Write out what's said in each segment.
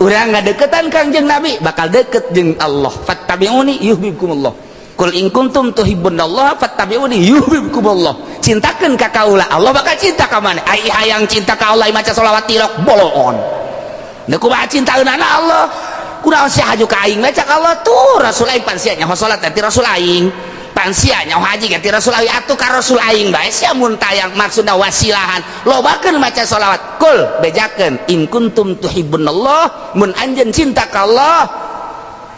Urang ngadeukeutan Kangjeng Nabi bakal deket jeung Allah. Fattabi'uni yuhibbukumullah. Qul in kuntum tuhibbunallaha fattabi'uni yuhibbukumullah. Cintakeun ka kaula, Allah bakal cinta ka maneh. Ai hayang cinta ka Allah, maca sholawat tilok boloon. Da kumaha cintaeunana Allah? Kunaon sia haju ka aing? Maca Allah tuh Rasul aing, pan sia nyaho salat ti Rasul aing, pan sia nyaho haji ti Rasul aing, atuh ka Rasul aing bae sia mun tayang. Maksudna wasilahan, lobakeun maca sholawat. Kul, bejakeun, in kuntum tuhibbunallah, mun anjeun cinta ka Allah,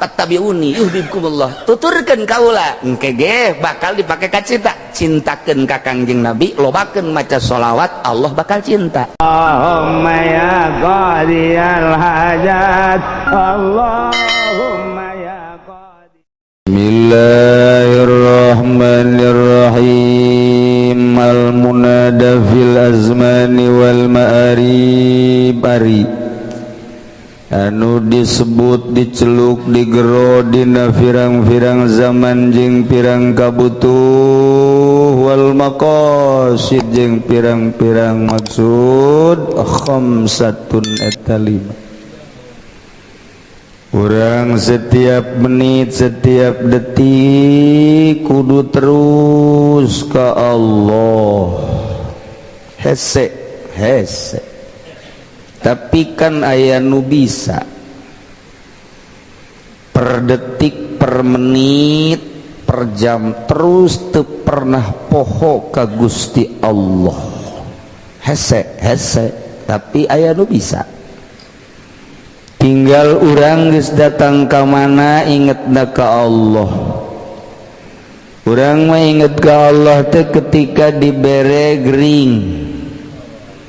fattabi'uni yuhibbukumullah, tuturkeun kaula, engke ge bakal dipake ka cinta. Cintakeun ka Kangjeng Nabi, lobakeun maca sholawat, Allah bakal cinta. Allahumma ya qadiyal hajat, Allahumma ya qadi. Bismillahirrahmanirrahim. Al-munada fil azmani wal ma'arib, ari anu disebut, diceluk, digero dina pirang-pirang zaman jeung pirang kabutuh, wal maqasid jeung pirang-pirang maksud, khamsatun eta lima. Urang setiap menit, setiap detik kudu terus ke Allah. Hese hese, tapi kan aya nu bisa per detik, per menit, per jam terus teu pernah poho ka Gusti Allah. Hese hese, tapi aya nu bisa. Tinggal urang geus datang ka mana ingetna ka Allah. Urang mah inget ka Allah teh ketika dibere gering.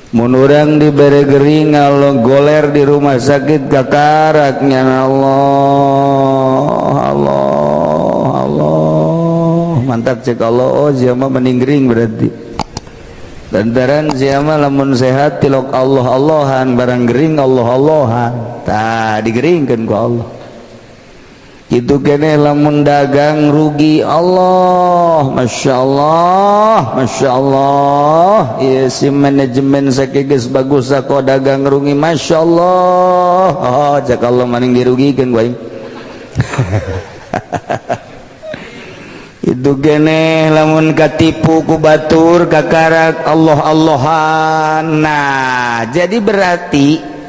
Mun urang dibere gering, Allah goler di rumah sakit, kakaraknya Allah, Allah, Allah. Mantap, cek Allah, oh sia mah mending gering. Berarti lantaran sia mah lamun sehat tilok Allah Allahan, barang gering Allah Allahan. Tah, digeringkeun ku Allah. Itu kene lamun dagang rugi, Allah, Masya Allah, Masya Allah. Iya, si manajemen sakit geus bagus kok dagang rugi. Masya Allah. Oh, cek Allah, maning dirugikan gue. Itu kene lamun katipu ku batur, kakarak Allah Allahan. Nah, jadi berarti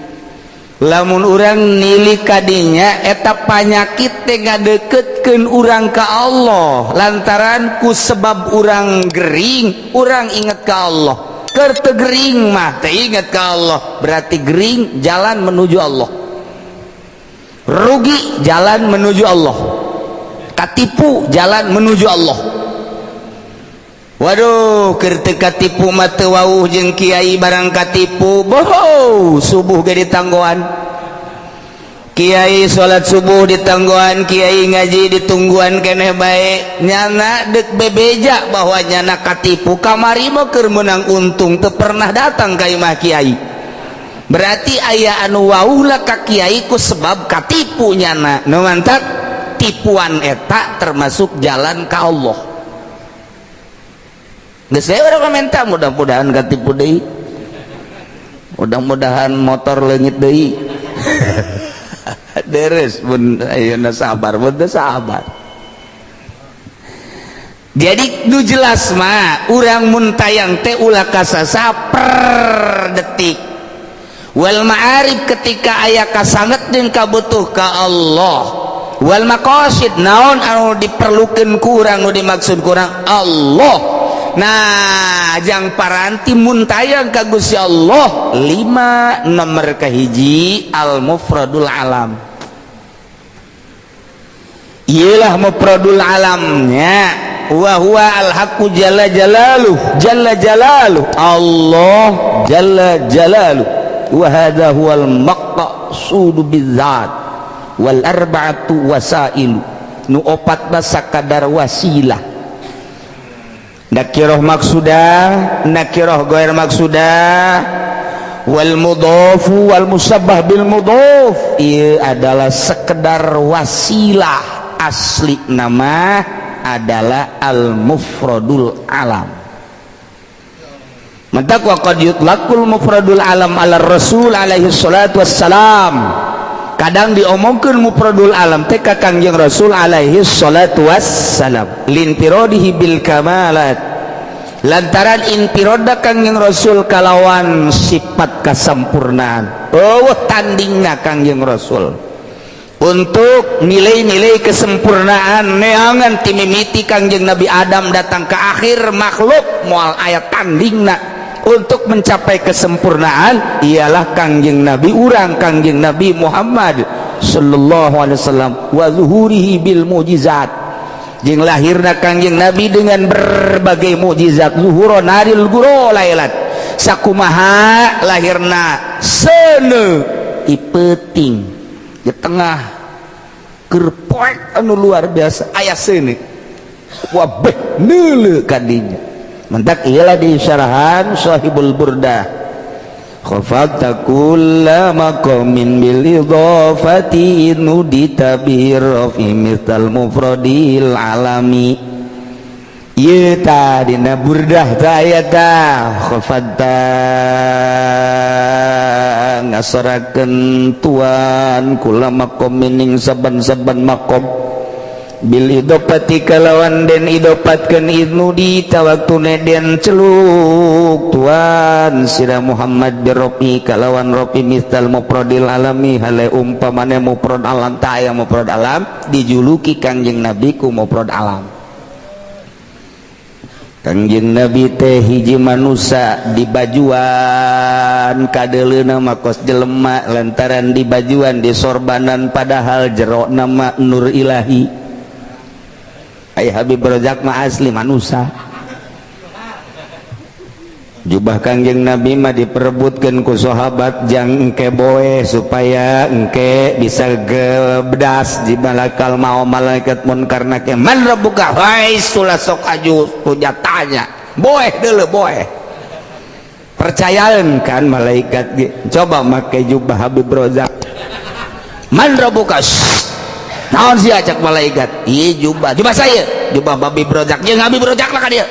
lamun urang nili kadinya, eta panyakit teh ngadeketkeun urang ka Allah, lantaran ku sebab urang gering urang inget ka Allah. Keur teu gering mah teu inget ka Allah. Berarti gering jalan menuju Allah, rugi jalan menuju Allah, katipu jalan menuju Allah. Waduh, keur teu katipu mah teu wauh jeung kiai, barang katipu boho, subuh ge ditanggoan kiai, salat subuh ditanggoan kiai, ngaji ditungguan keneh bae. Nyana dek bebeja bahwa nyana katipu kamari mah, keur menang untung teu pernah datang ka imah kiai. Berarti aya anu wauh lah ka kiai ku sebab katipu nyana. Nu mantak tipuan eta termasuk jalan ka Allah. Geus saya urang minta mudah-mudahan katipu deui, mudah-mudahan motor leungit deui. Deres mun ayeuna sabar, mun teu sabar. Jadi nu jelas mah urang mun tayang teh ulah kasasa per detik wal ma'arib, ketika aya kasanget jeung kabutuh ka Allah, wal maqasid, naon anu diperlukeun ku urang, nu dimaksud ku urang Allah. Nah, jang paranti mun tayang ka Gusti Allah lima. Nomor kahiji, al mufradul alam. Iyalah mufradul alamnya, wa huwa al haqqu jalla jalaluh, jalla jalaluh, Allah jalla jalaluh. Wa hadha huwal maqsudu bidzat, wal arba'atu wasailu, nu opat mah sakadar wasilah. Nakiroh maksudah, nakiroh goir maksudah, wal mudhofu wal musabbah bil mudhof, ieu adalah sekedar wasilah. Asli nama adalah al mufradul alam. Mantak wa qad yutlaqul mufradul alam ala rasul alaihi salatu wassalam. Kadang diomongkeun mufradul alam teh ka Kangjeng Rasul alaihi salatu wassalam, linfirodihi bil kamalat, lantaran infiroda Kangjeng Rasul kalawan sifat kasampurnaan. Oh, tandingna Kangjeng Rasul untuk nilai-nilai kesempurnaan neangan timimiti Kangjeng Nabi Adam datang ke akhir makhluk, moal aya tandingna untuk mencapai kesempurnaan ialah Kangjeng Nabi urang, Kangjeng Nabi Muhammad sallallahu alaihi wasallam. Wa zuhurihi bil mujizat, jeung lahirna Kangjeng Nabi dengan berbagai mukjizat. Zuhuro naril guro lailat, sakumaha lahirna seuneu di peuting, di tengah keur poek anu luar biasa, aya seuneu wabeh neuleu kadinya. Mentak ialah di syarahan Sahibul Burdah, khafadta kulla maqamin bil idafati nudita birrafi misal mufradil alami. Ieu ta dina Burdah ta aya ta, khafadta ngasorakeun tuan, kula maqamin ing saban-saban maqam, bil idofati kalawan den idopatkeun, nudita waktune den celuk tuan sira Muhammad, birrofi kalawan rofi, misal mufradil alami hale umpamane mufrad alam. Ta aya mufrad alam, dijuluki Kangjeng Nabi ku mufrad alam. Kangjeng Nabi teh hiji manusia di bajuan, kadeleuna makos jelema lantaran di bajuan, di sorbanan, padahal jero nama nur ilahi. Ay Habib Rozak mah asli manusia. Jubah Kangjeng Nabi mah diperebutkan ku sahabat jang engke boe, supaya engke bisa gebedas di malakal mau malaikat munkar nakir, man rabbuka, hai sulah sok aju punya tanya boe dulu boe percayaan kan malaikat. Coba make jubah Habib Rozak, man rabbuka, naon sih acak malaikat, iya jubah jubah saya, jubah Habib Rozak, jeung Habib Rozak lah ka dia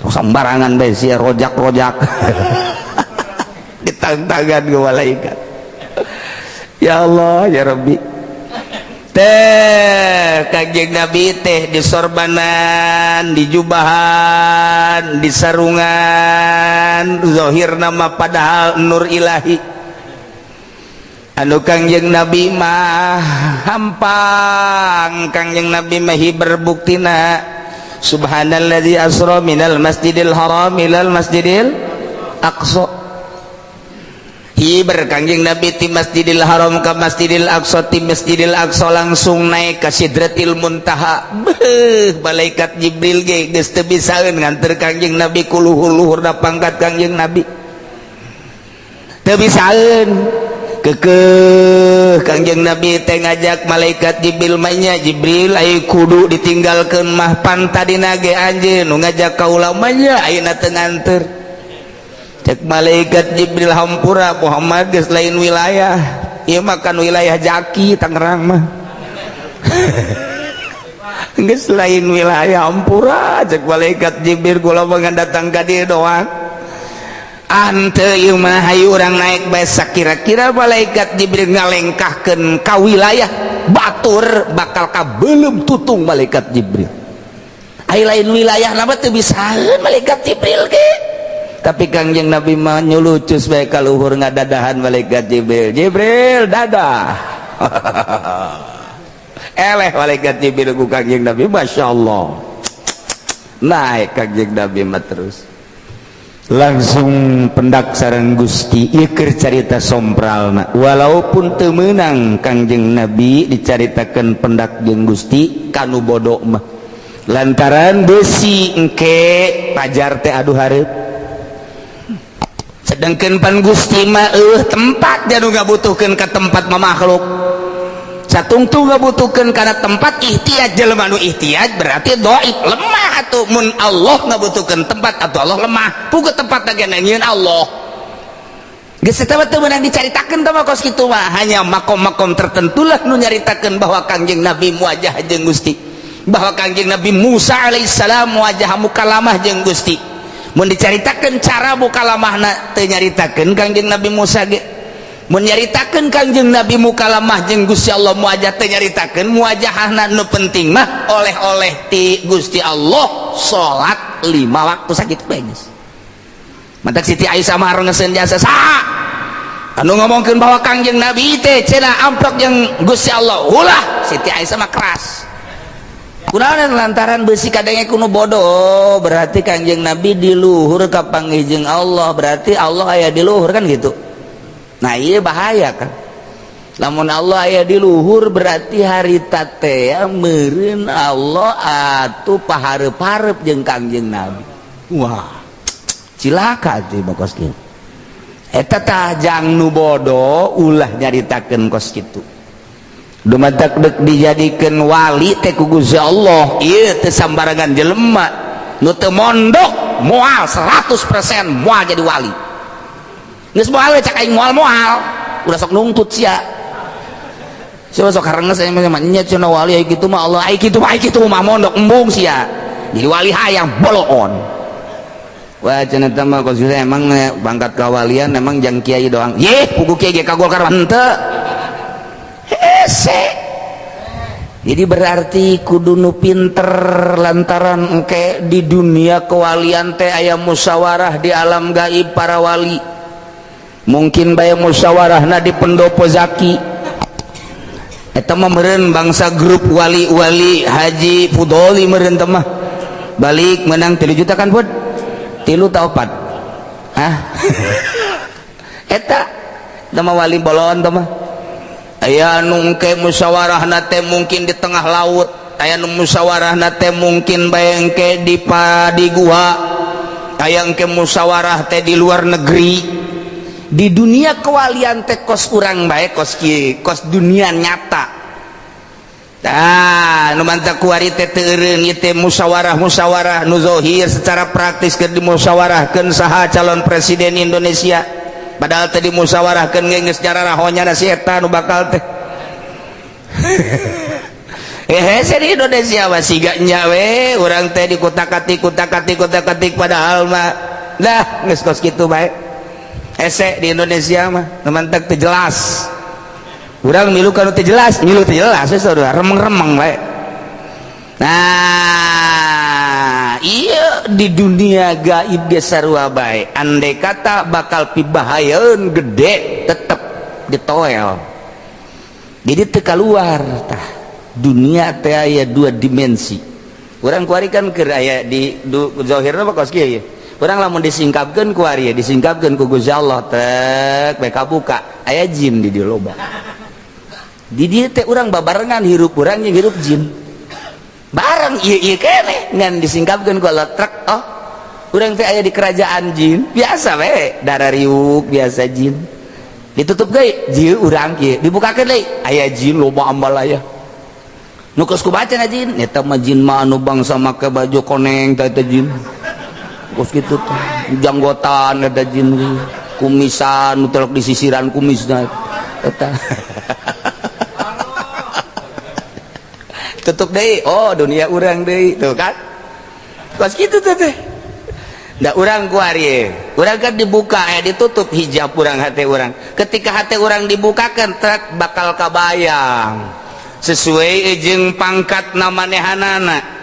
sembarangan bae sia rojak-rojak, ditangtangan ke malaikat. Ya Allah ya Rabbi, teh Kangjeng Nabi teh disorbanan, dijubahan, disarungan, zahir nama padahal nur ilahi. Anu Kangjeng Nabi mah hampang, Kangjeng Nabi mah berbuktina subhanalladzi asra minal masjidil haram ilal masjidil aqsa. Hiber Kangjeng Nabi ti Masjidil Haram ke Masjidil Aqsa, ti Masjidil Aqsa langsung naik ke Sidratil Muntaha. Beuh, malaikat Jibril ge geus teu bisaeun nganter Kangjeng Nabi ku luhur-luhurna pangkat Kangjeng Nabi, teu bisaeun. Kekeh Kangjeng Nabi teh ngajak malaikat Jibril mah, "Jibril, ayo kudu ditinggalkeun mah, pan tadina ge anjeun nu ngajak kaula mah nya, ayeuna teu nganter." Cek malaikat Jibril, "Hampura Muhammad, geus lain wilayah ieu mah, kan wilayah Jaki Tangerang mah geus lain wilayah, hampura." Cek malaikat Jibril, "Kula mah datang ka dieu doang." Ante ieu mah, hayu urang naik bae. Kira-kira malaikat Jibril ngalengkahkeun ka wilayah batur, bakal kabelum tutung malaikat Jibril. Ai lain wilayah nama teu bisa malaikat Jibril ge. Tapi Kangjeng Nabi mah nyulucus bae ka luhur, ngadadahan malaikat Jibril. "Jibril, dadah." Eleh malaikat Jibril ku Kangjeng Nabi. Masya Allah, naik Kangjeng Nabi mah terus langsung pendak sareng Gusti. Ieu keur carita sompralna, walaupun teu meunang Kangjeng Nabi dicaritakeun pendak jeung Gusti kanu bodoh mah, lantaran besi engke pajar teh aduh hareup, sedangkan pan Gusti mah tempat dia nu ngabutuhkeun ka tempat mah. Makhluk satungtu ngabutuhkeun kana tempat, ihtiyaj jelema nu ihtiyaj berarti dhaif, lemah atuh. Mun Allah ngabutuhkeun tempat atau Allah lemah, puguh tempat lagi nyieun Allah. Geus eta mah teu meunang dicaritakeun teh mah kos kitu mah. Hanya makom-makom tertentu lah nu nyaritakeun bahwa Kangjeng Nabi muwajah jeung Gusti, bahwa Kangjeng Nabi Musa alaihissalam muwajah mukalamah jeung Gusti. Mun dicaritakeun cara mukalamahna, teu nyaritakeun Kangjeng Nabi Musa ge. Mun nyaritakeun Kangjeng Nabi mukalamah jeung Gusti Allah, muajah teh nyaritakeun muajahahna. Nu penting mah oleh-oleh ti Gusti Allah salat lima waktu, sakitu bae geus. Mantak Siti Aisyah mah ngeseun jasa saha anu ngomongkeun bahwa Kangjeng Nabi teh cenah amplok jeung Gusti Allah. Ulah, Siti Aisyah mah keras. Kunaon? Lantaran besi kadangnya kuno bodoh. Berarti Kangjeng Nabi di luhur kapanggih jeung Allah, berarti Allah aya di luhur, kan gitu. Nah, iya, bahaya kan. Lamun Allah aya di luhur, berarti harita teh meureun Allah atuh pahareup-hareup jeung Kangjeng Nabi. Wah, cilaka tuh kos kieu. Eta tah jang nu bodoh, ulah nyaritakeun kos kitu. Dumatak dek dijadikeun wali teh ku Gusti Allah, ieu teh sambarangan jelema. Nu teu mondok moal 100% moal jadi wali. Geus moal we, cak aing moal moal. Udah sok nungtut sia. Sia sok harenges aya mah nya cenah wali ai kitu mah Allah ai kitu mah, ai kitu mah mondok embung sia. Jadi wali hayang boloon. Wah, cenah teh mah kos emang pangkat kawalian emang jang kiai doang. Ye, pugu kiai ge ka Golkar henteu. Hese. Jadi berarti kudu nu pinter, lantaran engke di dunia kewalian teh aya musyawarah di alam gaib para wali. Mungkin bae musyawarahna di pendopo Zaki. Eta mah meureun bangsa grup wali-wali Haji Fudoli meureun teh mah. Balik menang 3 juta kan, Pud? Tilu ta opat? Hah? Eta eta mah wali bolon teh mah. Aya nu engke musyawarahna teh mungkin di tengah laut, aya nu musyawarahna teh mungkin bae engke di gua, aya engke musyawarah teh di luar negeri. Di dunia kewalian teh kos urang bae, kos kieu, kos dunia nyata. Tah, nu mantak kuari teh teu eureun ieu teh musyawarah-musyawarah nu zahir secara praktis keur dimusyawarahkeun saha calon presiden Indonesia. Padahal tadi musyawarahkeun ge geus nyararahonya na si eta nu bakal teh. Eh, hese di Indonesia mah siga nya we urang teh dikutak-katik, kutak-katik, kutak-katik, padahal mah dah geus kos kitu bae. Hese di Indonesia mah, nu mantak teu jelas. Urang milu kanu teu jelas, milu teu jelas we saudara, remeng-remeng bae. Nah, iya, di dunia gaib ge sarua bae. Andai kata bakal pibahayeun gede tetep ditoel. Jadi teu kaluar tah. Dunia teh aya dua dimensi. Urang kuari kan keur aya di zahirna mah kos kieu ye. Urang lamun disingkapkeun kuari, disingkapkeun ku Gusti Allah tek bae kabuka, aya jin di dieu loba. Di dieu teh urang babarengan hirup urang jeung hirup jin. Bareng ieu ieu keneh ngan disingkapkeun ku Allah trek, oh. Urang teh aya di kerajaan jin, biasa we, darah riuk biasa jin. Ditutup deui, jin urang kieu, dibukakeun deui, aya jin loba ambalaya. Nu geus kubaca na jin, eta mah jin mah anu bangsa make baju koneng teh, eta jin. Kos kitu teh, janggotan eta jin, kumisan, nu telok disisiran kumisna eta. Tutup deui, oh, dunia urang deui, tuh kan. Kos kitu teh teh. Da urang kuari, urang kan dibuka, eh, ditutup hijab urang, hati urang. Ketika hati urang dibukakan trek bakal kabayang sesuai jeung pangkat namanehanana.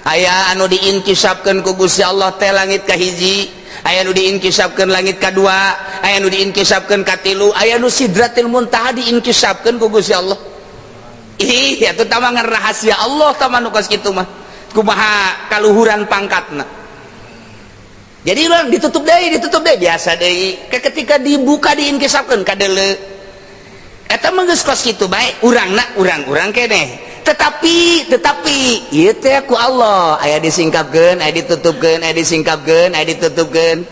Aya anu diinkisapkeun ku Gusti Allah teh langit kahiji, aya anu diinkisapkeun langit kadua, aya anu diinkisapkeun katilu, aya anu sidratil muntaha diinkisapkeun ku Gusti Allah. Ih, atuh tamangan rahasia Allah tah nu kos kitu mah. Kumaha kaluhuran pangkatna. Jadi urang ditutup deui, ditutup deui, biasa deui. Ketika dibuka diinkisapkeun kadeuleu. Eta mah geus kos kitu bae, urangna urang-urang keneh. Tetapi ieu teh ku Allah aya disingkapkeun, aya ditutupkeun, aya disingkapkeun, aya ditutupkeun.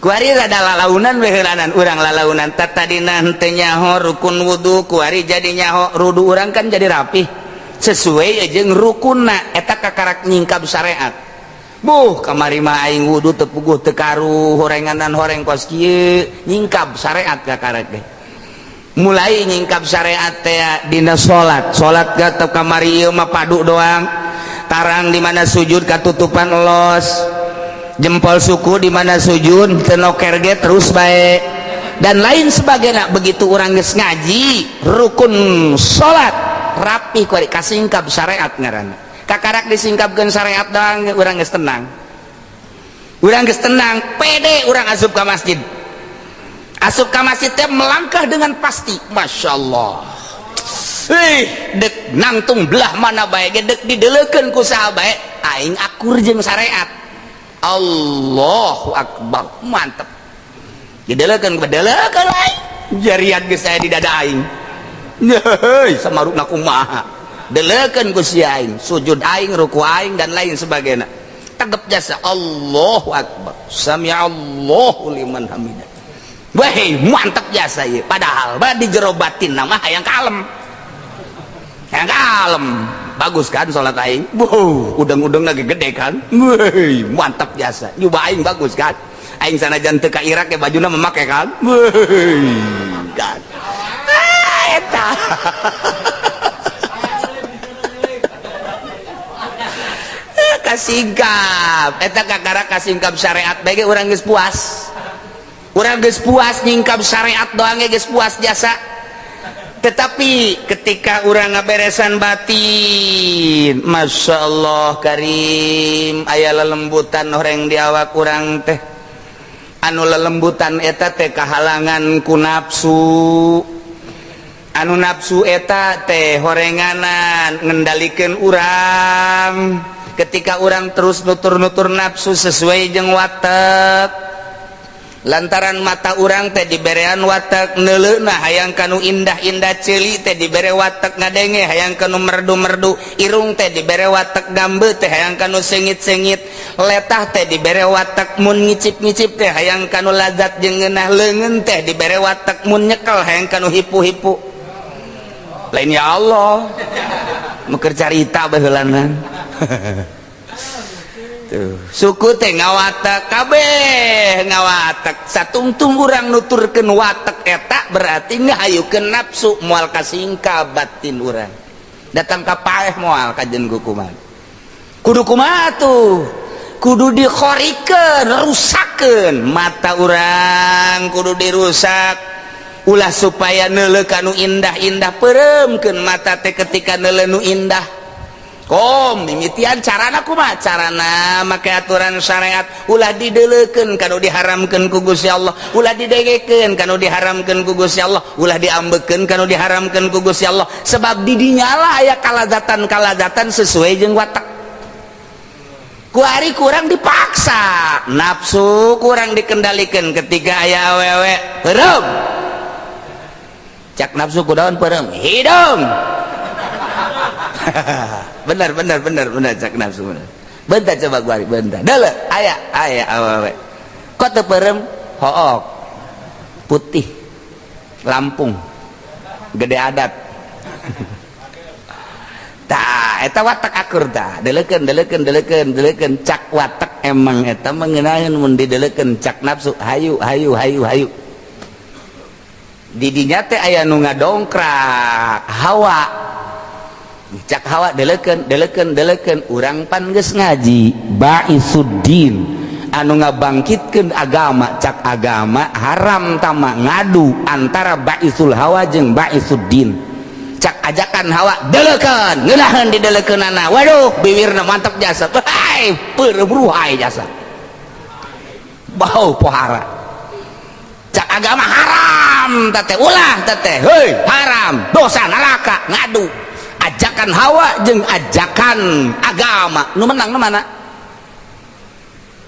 Kuari rada lalaunan we heulanan urang lalaunan. Tadina henteu nyaho rukun wudu, kuari jadi nyaho wudu urang kan jadi rapih sesuai jeung rukunna eta kakarak nyingkap syariat. Buh, kamari mah aing wudu teu puguh teu karuh horenganan horeng kos kieu, nyingkap syariat kakarak teh. Mulai nyingkap syariat teh dina salat. Salat ka kamari ieu mah padu doang. Tarang di mana sujud katutupan los. Jempol suku di mana sujud teu noker ge terus bae. dan lain sebagainya. Begitu urang geus ngaji rukun salat rapi ku kasingkap syariat ngaranna. Kakarak disingkapkeun syariat doang urang geus tenang. Urang geus tenang, pede urang asup ka masjid. Asup ka masjid teh melangkah dengan pasti. Masya Allah. Ih, dek nangtung belah mana bae ge, dek dideleukeun ku saha bae, aing akur jeung syariat. Allahu akbar, mantep. Dideleukeun bedelekeun aing. Jarian geus aya di dada aing. Heuy, samarukna kumaha. Deleukeun ku si aing, sujud aing, ruku aing dan lain sebagainya. Tegep jasa Allahu akbar. Sami'allahu liman hamidah. Wah, mantep jasa ieu. Padahal mah di jero batin mah hayang kalem. Hayang kalem. Bagus kan salat aing? Wow, udang-udang lagi gede kan? Wih, mantap jasa. Nyoba aing bagus kan? Aing sanajan teu ka Irak ya bajuna memake kan? Wih, kan. Ah, eta. Kasingkap. Eta kakara kasingkap syariat bae ge urang geus puas. Urang geus puas nyingkap syariat doang ge geus puas jasa. Tetapi ketika urang ngaberesan batin, Masya Allah karim, aya lelembutan horeng di awak urang teh. Anu lelembutan eta teh kahalangan ku nafsu. Anu nafsu eta teh horenganan ngendalikeun urang. Ketika urang terus nutur-nutur nafsu sesuai jeung watek, lantaran mata urang teh diberean watek neuleuhna hayang kanu indah-indah, ceuli teh dibere watek ngadenge hayang kanu merdu-merdu, irung teh dibere watek gambe teh hayang kanu sengit-sengit, letah teh dibere watek mun ngicip-ngicip teh hayang kanu lazat jeung ngeunah, leungeun teh dibere watek mun nyekel hayang kanu hipu-hipu. Lain ya Allah meker carita baheulanan. Tuh, suku teh ngawatek kabeh ngawatek satungtung urang nuturkeun watek eta berarti ngahayukeun nafsu moal kasingka batin urang datang ka paeh moal kajen kumaha kudu kumaha tuh kudu dikhorikeun rusakeun mata urang kudu dirusak ulah supaya neuleuh kanu indah-indah peureumkeun mata teh ketika neuleuh nu indah. Kom mimitian carana kumaha carana make aturan syariat ulah dideleukeun kanu diharamkeun ku Gusti Allah, ulah didegekeun kanu diharamkeun ku Gusti Allah, ulah diambekeun kanu diharamkeun ku Gusti Allah, sebab di dinya lah aya kalazatan-kalazatan sesuai jeung watak. Kuari kurang dipaksa, nafsu kurang dikendalikan ketika aya awewe peureum. Cak nafsu kudaon peureum hidung. Benar benar benar benar cak nafsu benar. Bentar coba gua bentar. Deuleu aya aya awewe. Kok teu peureum? Hook. Putih. Lampung. Gede adat. Tah eta watak akur tah. Deleukeun deleukeun deleukeun deleukeun cak watak emang eta mengenaeun mun dideleukeun cak nafsu hayu hayu hayu hayu. Didinya teh aya nu ngadongkrak hawa. Cak hawa deleukeun deleukeun deleukeun urang pan geus ngaji baisuddin anu ngabangkitkeun agama cak agama haram tama ngadu antara baisul hawa jeung baisuddin. Cak ajakan hawa deleukeun ngeunaheun dideleukeunana waduh biwirna mantep jasa hei peureum ruhai jasa bau pohara. Cak agama haram teteh ulah teteh hei haram dosa neraka ngadu ajakan hawa jeung ajakan agama nu menang nu mana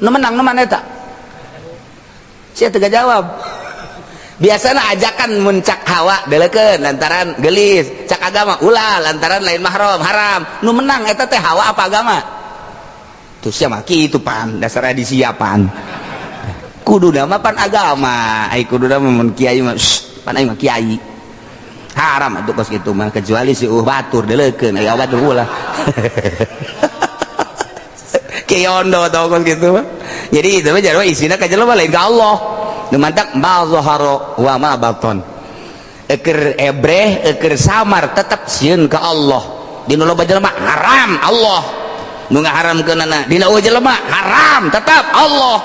nu menang nu mana eta sia teu jawab. Biasana ajakan mun cak hawa deleukeun lantaran geulis, cak agama ulah lantaran lain mahram haram, nu menang eta teh hawa apa agama tuh sia mah kitu pan dasarna disiapan kuduna mah pan agama ai kuduna mah mun kiai mah pan aing mah kiai haram atuh kos kitu mah kecuali si batur deleukeun aya batur ulah kiai ondo tau kos kitu mah. Jadi itu mah jarwa isina ka jelema lain ka Allah nu mantak ma zahara wa ma baton eker ebreh eker samar tetep sieun ka Allah. Dina loba jelema haram Allah nu ngaharamkeunana, dina eueuh jelema haram tetep Allah.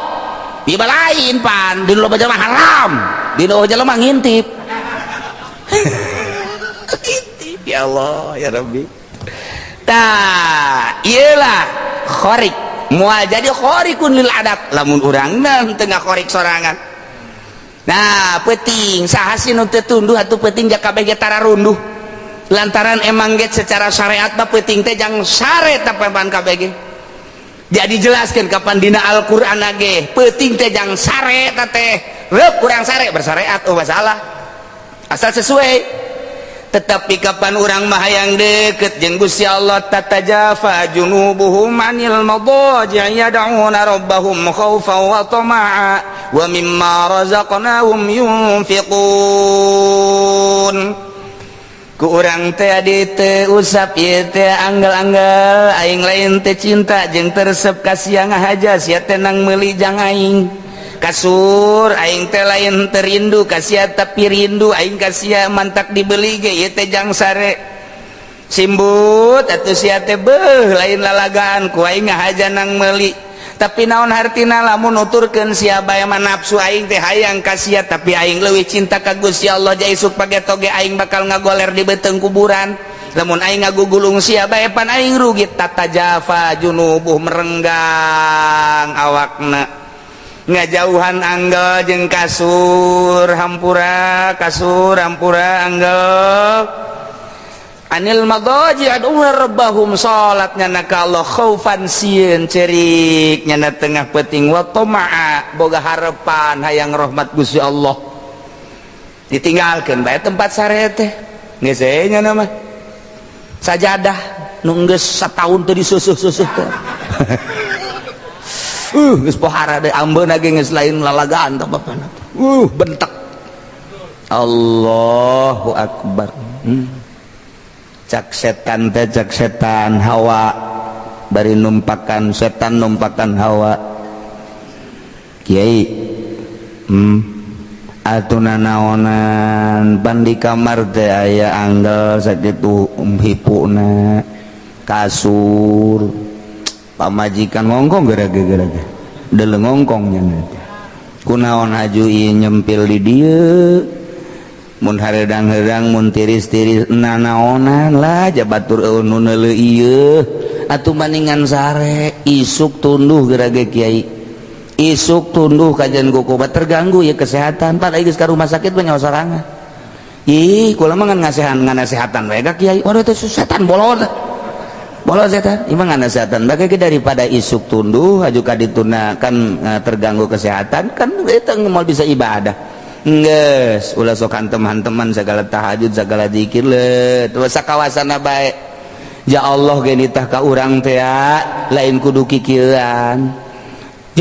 Ieu lain pan dina loba jelema haram. Dina oh jelema ngintip. Ngintip, ya Allah ya Rabbi. Tah, iyalah khorik. Moal jadi khorikun lil adat lamun urangna teu ngakhorik sorangan. Nah, peuting saha sih nu teu tunduh atuh peuting ja kabeh ge tararunduh. Lantaran emang ge secara syariat mah peuting teh jang sare tapepan kabeh ge. Jadi jelaskan kapan dina Al-Qur'an ge peuting teh jang sare ta teh. Reup kurang sare bersyariat oh masalah. Asal sesuai. Tetapi kapan urang mah hayang deket jeung Gusti Allah, tatajafa junubuhum anil madaji' yad'una rabbahum khaufan wa tama'a wa mimma razaqnahum yunfiqun. Ku urang teh adi teu usap ieu teh anggal-anggal aing lain teh cinta jeung teresep ka sia ngahaja sia teh nang meuli jang aing. Kasur aing teh lain terindu ka sia tapi rindu aing ka sia mantak dibeli ge ieu teh jang sare. Simbut atuh sia teh beuh lain lalagaan ku aing ngahaja nang meuli. Tapi naon hartina lamun nuturkeun sia bae mah nafsu aing teh hayang ka sia tapi aing leuwih cinta ka Gusti Allah ja isuk pageto ge aing bakal ngagoler di beuteung kuburan. Lamun aing ngagugulung sia bae pan aing rugi. Tatajafa junubuh merenggang awakna. Ngajauhan anggel jeung kasur hampura kasur hampura anggel anil madaji ad'una rabbahum salat nyana ka Allah khaufan sieun cerik nyana tengah peuting wa tama'a boga harepan hayang rahmat Gusti Allah. Ditinggalkeun bae tempat sare teh geus we nya mah sajadah nu geus sataun teu disusuh-susuh teh. Geus pohara deui ambeuna ge geus lain lalagaan tah bapana. Bentek. Allahu akbar. Cak setan teh cak setan hawa bari numpakan setan numpakan hawa. Kiai. Atuh naonan pan di kamar teh aya anggel sakitu hipuna kasur. Pamajikan ngongkong gara-gara deuleu ngongkong nya kunaon haju ieu nyempil di dieu mun hareudang-heudang mun tiris-tiris nanaonan lah jabatur eueuh nu neuleuh ieu atuh maningan sare isuk tunduh gerage kiai isuk tunduh kajian kukubat terganggu ya kesehatan pan geus ka rumah sakit mah nyawa sorangan. Ih kula mah ngan ngasehan nganasehatan we ka kiai waduh teh setan bolon bola setan emang ngasehatan bagi daripada isuk tunduh aju ka dituna kan terganggu kesehatan kan itu mau bisa ibadah geus ulah sok hantem-hanteman segala tahajud segala zikir le terus sakawasana bae ya Allah ge nitah ka urang teh lain kudu kikieuan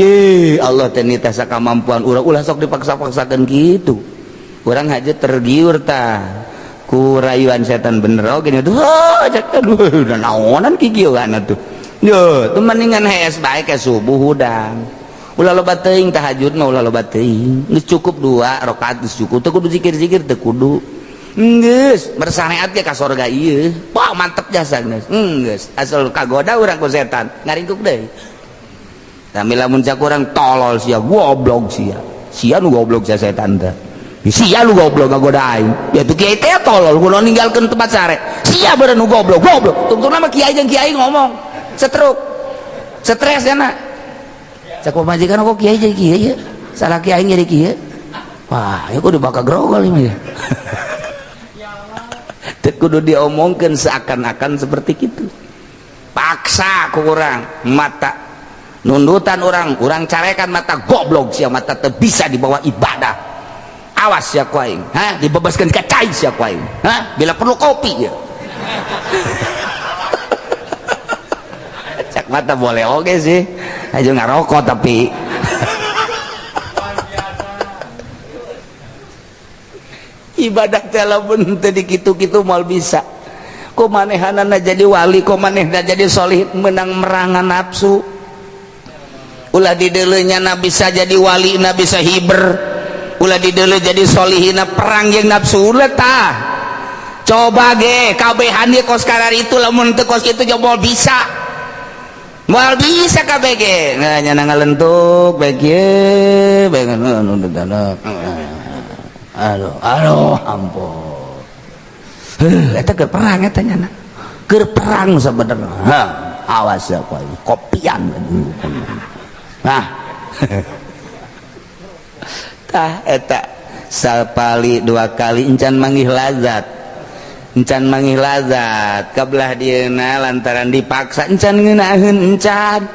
ye Allah teh nitah sakamampuan urang ulah sok dipaksa-paksakeun kitu urang haja tergiur tah ku rayuan setan bener oge nya tuh aduh naonan kikieuan atuh yo teu mendingan hees bae ke subuh hudang ulah loba teuing tahajud mah ulah loba teuing geus cukup 2 rakaat geus cukup teu kudu zikir-zikir teu kudu geus bersyariat ge ka sorga ieu wah mantep jasa geus geus asal kagoda urang ku setan ngaringkuk deui tapi lamun cak urang tolol sia goblok sia sia nu goblok sia setan teh sia lu goblok ngagoda aing ya tuh kiai teh tolol kudu ninggalkeun tempat sare sia beureun nu goblok goblok tungtungna mah kiai jeung kiai ngomong setruk stres cenah cak pamajikan kok kiai jadi kiai ya salah kiai jadi kiai wah ya kudu bakal grogol ieu mah ya teu kudu diomongkeun seakan-akan seperti itu paksa ku urang mata nundutan urang urang carekan mata goblok sia mata teu bisa dibawa ibadah awas ya ku aing ha dibebaskeun ka cai sia ku aing ha bila perlu kopi ya cak mata boleh oge sih aja ngarokok tapi ibadah teh lamun teu dikitu-kitu moal bisa ku manehanana jadi wali ku manehna jadi solih menang merangan nafsu ulah dideuleu nya bisa jadi wali na bisa hiber ulah dideuleu jadi solihina perang jeung nafsu ulah tah coba ge kabehan ge kos karar itu lamun teu kos kitu jobol bisa moal bisa kabeh ge nah nya ngalentuk bae kieu bae. Aduh, aduh, ampun. Heuh, eta keur perang eta nyana. Keur perang sebenarnya. Hah, awas ya kowe, kopian. Nah. Tah eta sapali dua kali encan manggih lazat. Encan manggih lazat kabelah dieuna lantaran dipaksa encan ngeunaheun encan.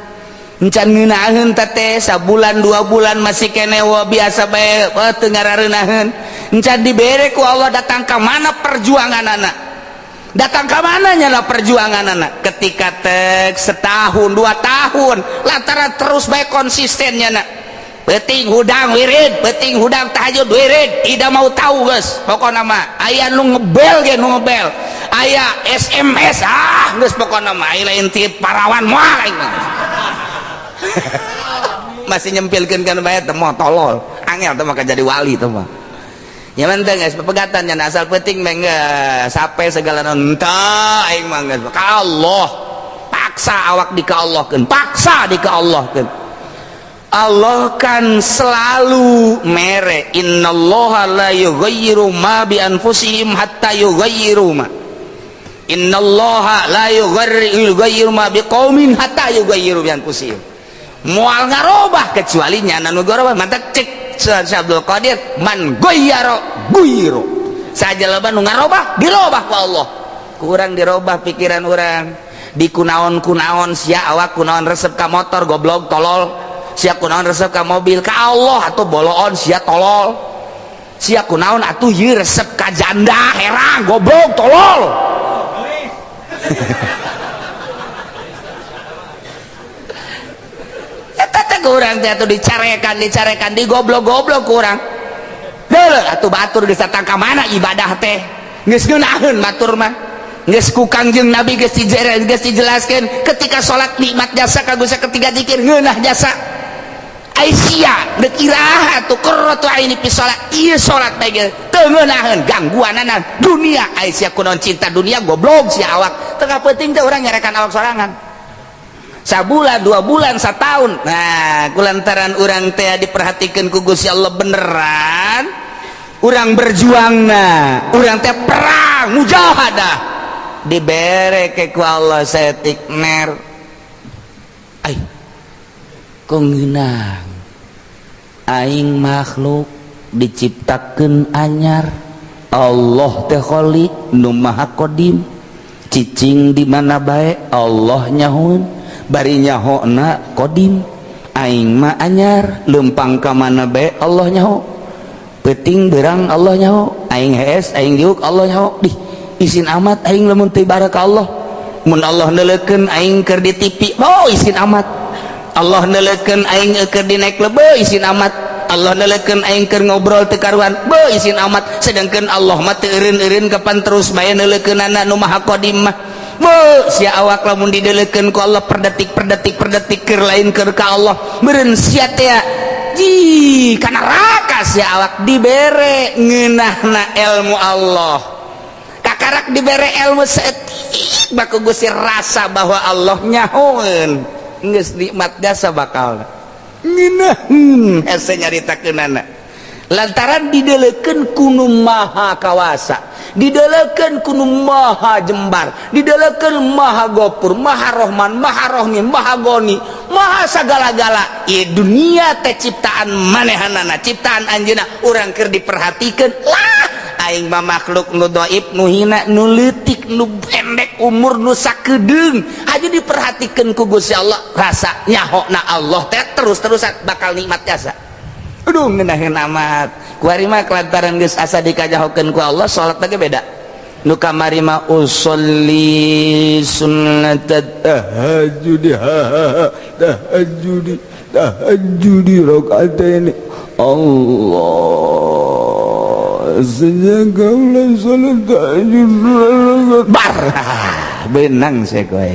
Encan ngeunaheun teh sabulan 2 bulan masih kene wa biasa bae, teu ngarareunaheun. Encan dibere ku Allah, datang ka mana perjuangan anak, datang ka mana nyala perjuangan anak. Ketika tek setahun 2 tahun lantaran terus bae konsistennya nak, peuting hudang wirid, peuting hudang tahajud wirid, tidak mau tahu guys. Pokoknya mah aya nu ngebel ge, nu ngebel, aya SMS, ah geus, pokoknya mah aya lain ti parawan moal aing mah. Masih nyempilkeun kan bae teh moh tolol, angel teh maka jadi wali teh mah. Ya menteng guys, pepegatan nya asal penting mah geus sampai segala entah aing mah geus ka Allah. Paksa awak di ka Allahkeun, paksa di ka Allahkeun. Allah kan selalu mere, innallaha la yughayyiru ma bi anfusihim hatta yughayyiru ma, innallaha la yughayyiru ma biqaumin hatta yughayyiru bi anfusihim. Moal ngarobah kecuali nyana nu garobah. Mantak cek Syekh Abdul Qadir, man ghayyara ghuyyiru, saja loba nu ngarobah dirobah ku Allah. Kurang dirobah pikiran urang di kunaon-kunaon. Sia awak kunaon resep ka motor, goblok, tolol? Sia kunaon resep ka mobil? Ka Allah atau boloon sia, tolol. Sia kunaon atuh ieu resep ka janda herang, goblok, tolol? Eta teh kurang teh atuh dicarekan, dicarekan, digoblok-goblok kurang. Deuleu atuh batur geus datang ka mana ibadah teh geus ngeunaheun. Batur mah geus ku Kangjeng Nabi geus geus dijelaskeun, ketika salat nikmat jasa ka Gusti, ketika zikir ngeunah jasa. Ai sia deuk iraha atuh qurratu aini fi salat? Ieu salat bae ge teu ngeunaheun, gangguanana dunia. Ai sia kunaon cinta dunia, goblok sia awak? Tengah penting teh urang nyarekan awak sorangan sabulan, 2 bulan, setahun. Nah, kulantaran urang teh diperhatikan ku Gusti Allah beneran, urang berjuang. Nah, urang teh perang mujahadah, dibere ke ku Allah setik ner. Ai kok ngeunang aing makhluk diciptakeun anyar, Allah teh Khalik nu Maha Qadim. Cicing di mana bae Allah nyahoeun, bari nyahona Qadim. Aing mah anyar, lempang ka mana bae Allah nyaho, peuting berang Allah nyaho, aing hees, aing diuk Allah nyaho. Dih, isin amat aing lamun teu ibadah ka Allah. Mun Allah neuleukeun aing keur di TV, oh, isin amat. Allah neuleukeun aing keur di naik lebe, isin amat. Allah neuleukeun aing keur ngobrol teu karuan, be isin amat. Sedangkan Allah mah teu eureun-eureun, kapan terus bae neuleukeunana nu Maha Qadim mah. Be sia awak lamun dideulekeun ku Allah per detik, per detik, per detik keur lain keur ka Allah, meureun sia teh ji kana neraka sia awak. Dibere ngeunahna ilmu Allah, kakarak dibere ilmu saeutik baku Gusti, rasa bahwa Allah nyahoeun, geus nikmat jasa, bakal ngeunaheun hese nyaritakeunana lantaran dideulekeun ku Nu Maha Kawasa, dideulekeun ku Nu Maha Jembar, dideulekeun Maha Gopur, Maha Rohman, Maha Rohim, Maha Goni, Maha sagala-gala. Ieu dunia teh ciptaan manehanana, ciptaan anjeunna. Urang keur diperhatikeun lah. Aing mah makhluk nu dhaif, nu hina, nu leutik, nu pendek umur, nu sakedeung aja diperhatikeun ku Gusti Allah. Rasa nyahona Allah teh terus-terusan bakal nikmat jasa. Aduh, ngeunaheun amat. Kuari mah kelantaran geus asa dikajahokeun ku Allah, salat ge beda. Nu kamari mah usolli sunnat tahajud, tahajud, tahajud rakaataini. Allah, sejak kaulah salat tahajud bar benang saya kowe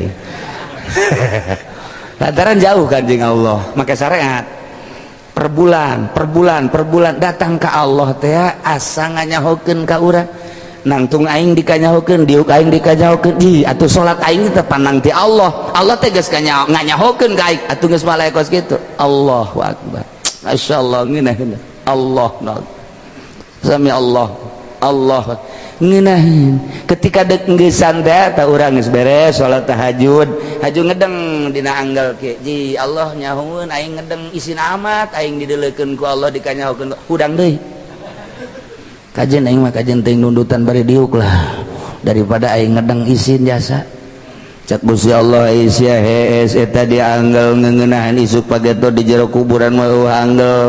lantaran jauh kan jeung Allah. Make syariat per bulan, per bulan, per bulan datang ke Allah teh asa nganyahokeun ka urang, nangtung aing dikanyahokeun, diuk aing dikanyahokeun. Di atuh salat aing teh pandang ti Allah, Allah teh geus nganyahokeun ka aing atuh, geus malaikat kitu. Allahu akbar, masyaallah, ngeunah Allah. Sami Allah, Allah ngeunaheun. Ketika dek ngeusan teh, tah urang geus beres salat tahajud, haju ngedeng dina anggal kieu. Ji Allah, nyahoeun aing ngedeng isin amat, aing dideulekeun ku Allah, dikanyahokeun. Hudang deui kajen aing mah, kajen teuing nundutan bari diuk lah daripada aing ngedeng isin jasa. Cek Gusti Allah, sia hees eta di anggal ngeuneunahan, isuk pageto di jero kuburan mah euweuh anggal,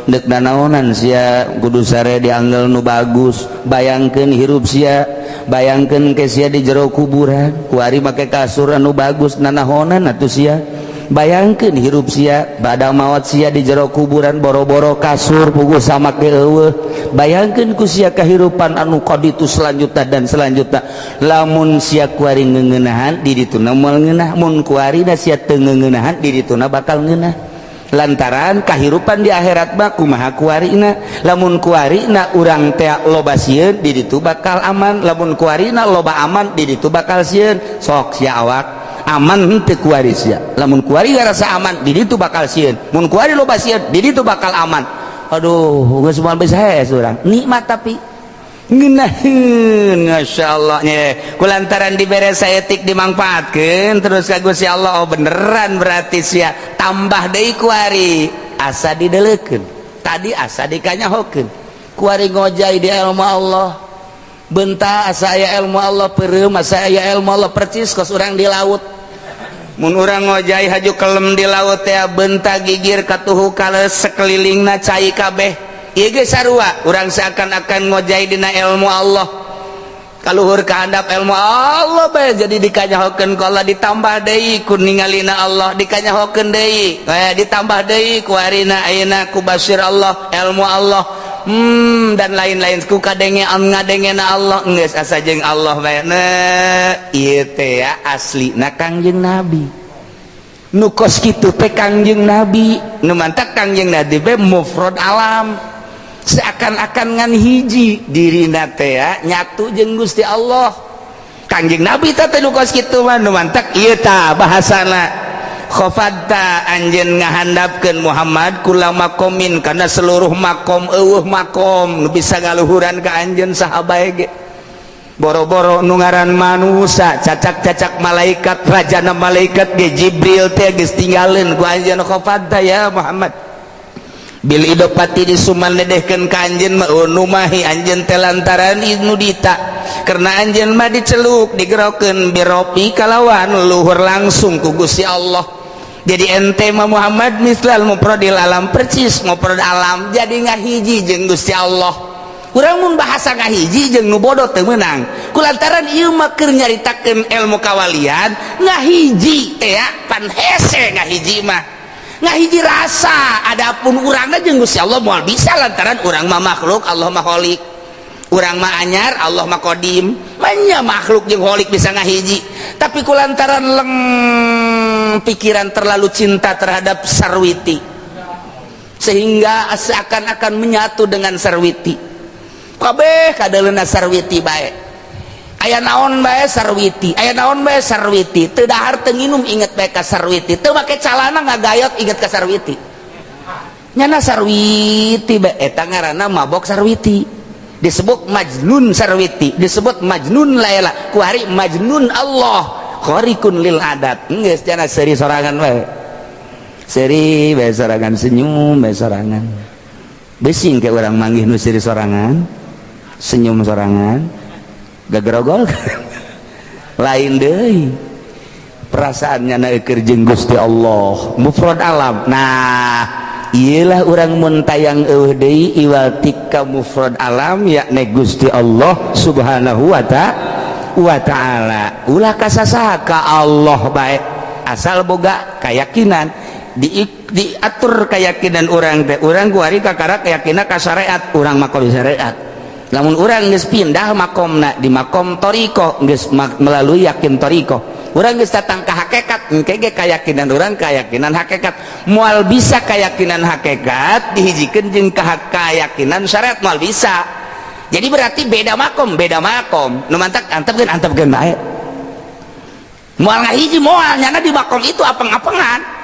dek nanaonan sia kudu sare di anggal nu bagus? Bayangkeun hirup sia, bayangkeun ke sia di jero kuburan kuari make kasur anu bagus, nanahonan atuh sia? Bayangkeun hirup sia bada maot, sia di jero kuburan boro-boro kasur, puguh sama ke euweuh. Bayangkeun ku sia kehirupan anu kaditu selanjutnya dan selanjutnya. Lamun sia kuari ngeuneunahan di dituna, moal ngeunah. Mun kuari da sia teu ngeuneunahan di dituna, bakal ngeunah, lantaran kahirupan di akhirat mah kumaha kuarina. Lamun kuarina urang teh loba sieun, di ditu bakal aman. Lamun kuarina loba aman, di ditu bakal sieun. Sok sia, awak aman henteu kuari sia? Lamun kuari rasa aman, di ditu bakal sieun. Mun kuari loba sieun, di ditu bakal aman. Aduh, geus moal bisa hees urang nikmat, tapi ngeunaheun. Masya Allah nya, kulantaran dibere saeutik dimangfaatkeun terus ka Gusti Allah. Oh, beneran berarti sia tambah deui kuari asa dideulekeun tadi, asa dikanyahokeun. Kuari ngojay di ilmu Allah, benta asa aya ilmu Allah, peureum asa aya ilmu Allah, percis kos urang di laut. Mun urang ngojay haju kelem di laut teh, benta gigir katuhu kales, sekelilingna cai kabeh. Ieu ge sarua, urang seakan-akan ngojay dina ilmu Allah, kaluhur kahandap ilmu Allah bae, jadi dikanyahokeun ku Allah, ditambah deui ku ningalina Allah, dikanyahokeun deui, ditambah deui ku harina ayeuna ku basir Allah, ilmu Allah, dan lain-lain, ku kadenge ngadengena Allah, geus asa jeung Allah bae. Nah, ieu teh ya aslina Kangjeng Nabi nu kos kitu teh. Kangjeng Nabi nu mantak Kangjeng Nabi be mufrad alam, seakan-akan ngan hiji dirina teh ya, nyatu jeung Gusti Allah. Kangjeng Nabi teh nu kos kitu mah. Nu mantak ieu tah bahasana, khafadta anjeun ngahandapkeun Muhammad kula makomin kana seluruh makom. Euweuh makom nu bisa ngaluhuran ka anjeun, sahabat ge boro-boro nu ngaran manusa, cacak-cacak malaikat, rajana malaikat ge Jibril teh geus tinggalin ku anjeun. Khafadta ya Muhammad bil idopati disuman ledehkeun ka anjeun mah numahi anjeun teh lantaran nudita, karena anjeun mah diceluk, digerokeun biropi kalawan luhur langsung ku Gusti Allah. Jadi ente mah Muhammad mislal mufradil alam, percis mufrad alam, jadi ngahiji jeung Gusti Allah. Urang mun bahasa ngahiji jeung nu bodoh teu meunang, kulantaran ieu mah keur nyaritakeun ilmu kawalian. Ngahiji teh pan hese, ngahiji mah ngahiji rasa. Adapun urangna jeung Gusti Allah moal bisa, lantaran urang mah makhluk, Allah mah kholik. Urang mah anyar, Allah mah kodim. Manya makhluk jeung kholik bisa ngahiji? Tapi kulantaran leng pikiran terlalu cinta terhadap sarwiti, sehingga seakan-akan menyatu dengan sarwiti, kabeh kadaleuna sarwiti bae, aya naon bae sarwiti, aya naon bae sarwiti, teu dahar teu nginum inget bae ka sarwiti, teu make calana ngagayot inget ka sarwiti, nyana sarwiti bae. Eta ngaranna mabok sarwiti, disebut majnun sarwiti, disebut majnun laila, ku hari majnun Allah, khariqun lil adat. Geus cenah seuri sorangan bae, seuri bae sorangan, senyum bae sorangan. Besing kayak orang manggih nu seuri sorangan, senyum sorangan, gagerogol lain deui perasaannya na keur jeung Gusti Allah mufrad alam. Nah, iyalah urang mun tayang eueuh deui iwal tika mufrad alam, yakni Gusti Allah Subhanahu wa ta'ala. Ulah kasasaha, ka Allah bae, asal boga keyakinan. Diatur keyakinan urang teh, urang kuari kakara keyakinan ka syariat, urang makom syariat. Lamun urang geus pindah makomna di makom thoriqoh, geus melalui yakin thoriqoh, urang geus datang ka hakikat, engke ge keyakinan urang keyakinan hakikat. Moal bisa keyakinan hakikat dihijikeun jeung ka keyakinan syariat, moal bisa. Jadi berarti beda makom, beda makom. Nu mantak antepkeun, antepkeun bae, moal ngahiji, moal. Nyana di makom itu apeng-apengan.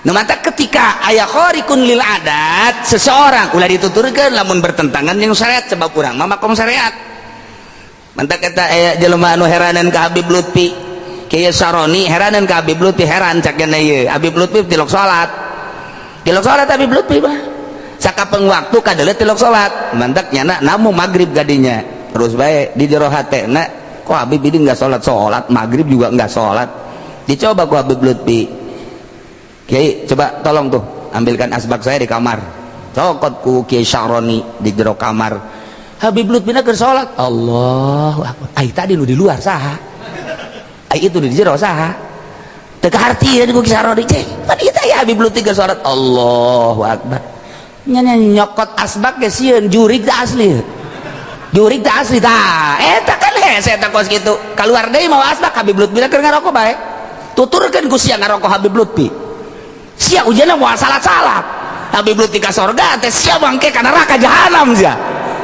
Nu matak ketika aya khariqun lil adat seseorang, ulah dituturkeun lamun bertentangan jeung syariat, sebab urang mah makom syariat. Mantak eta aya jelema anu heranan ka Habib Lutfi, Kiai Saroni heranan ka Habib Lutfi, heran cak ieu Habib Lutfi tilok salat, tilok salat. Habib Lutfi mah sakapeng waktu kadeuleu tilok salat. Mantak nyana namu maghrib gadinya terus bae di jero hatena, kok Habib ini enggak salat, salat maghrib juga enggak salat. Dicoba ku Habib Lutfi, "Kiai, coba tolong tuh ambilkan asbak saya di kamar." Cokot ku Kiai Syaroni di jero kamar. Habib Lutfi keur salat, Allahu akbar. Ai tadi nu di luar saha? Ai itu di jero saha? Teu kaharti ku Kiai Syaroni ceh. Pan ieu teh Habib Lutfi keur salat, Allahu akbar. Nya nyokot asbak ge sieun jurig teh asli. Jurig teh asli tah. Eta kan hese eta kos kitu. Kaluar deui mau asbak, Habib Lutfi keur ngarokok bae. Tuturkeun ku sia ngarokok Habib Lutfi. Sia ujianna moal salat-salat. Habib Lutfi ka sorga teh, sia bangke ka neraka jahanam sia.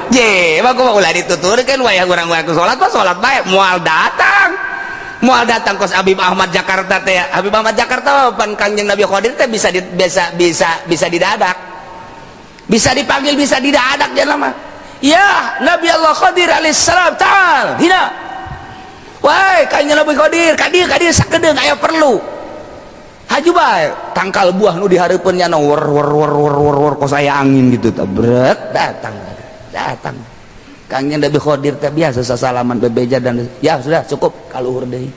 Je, mah kumaha, ulah dituturkeun. Wayah urang waktu salat mah salat bae, moal datang. Moal datang kos Habib Ahmad Jakarta teh. Habib Ahmad Jakarta pan Kangjeng Nabi Khadir teh bisa di, bisa bisa bisa didadak. Bisa dipanggil, bisa didadak jangan mah. Ya, Nabi Allah Khadir alaihissalam, ta'al hina. Wahai Kangjeng Nabi Khadir, kadir kadir sakedeung, aya perlu. Haju bae, tangkal buah nu dihareupeun nya wer wer wer wer wer wer kos aya angin gitu, tabret datang datang. Kangjeng Nabi Khadir teh biasa sasalaman, bebeja, dan ya sudah cukup, kaluhur deui.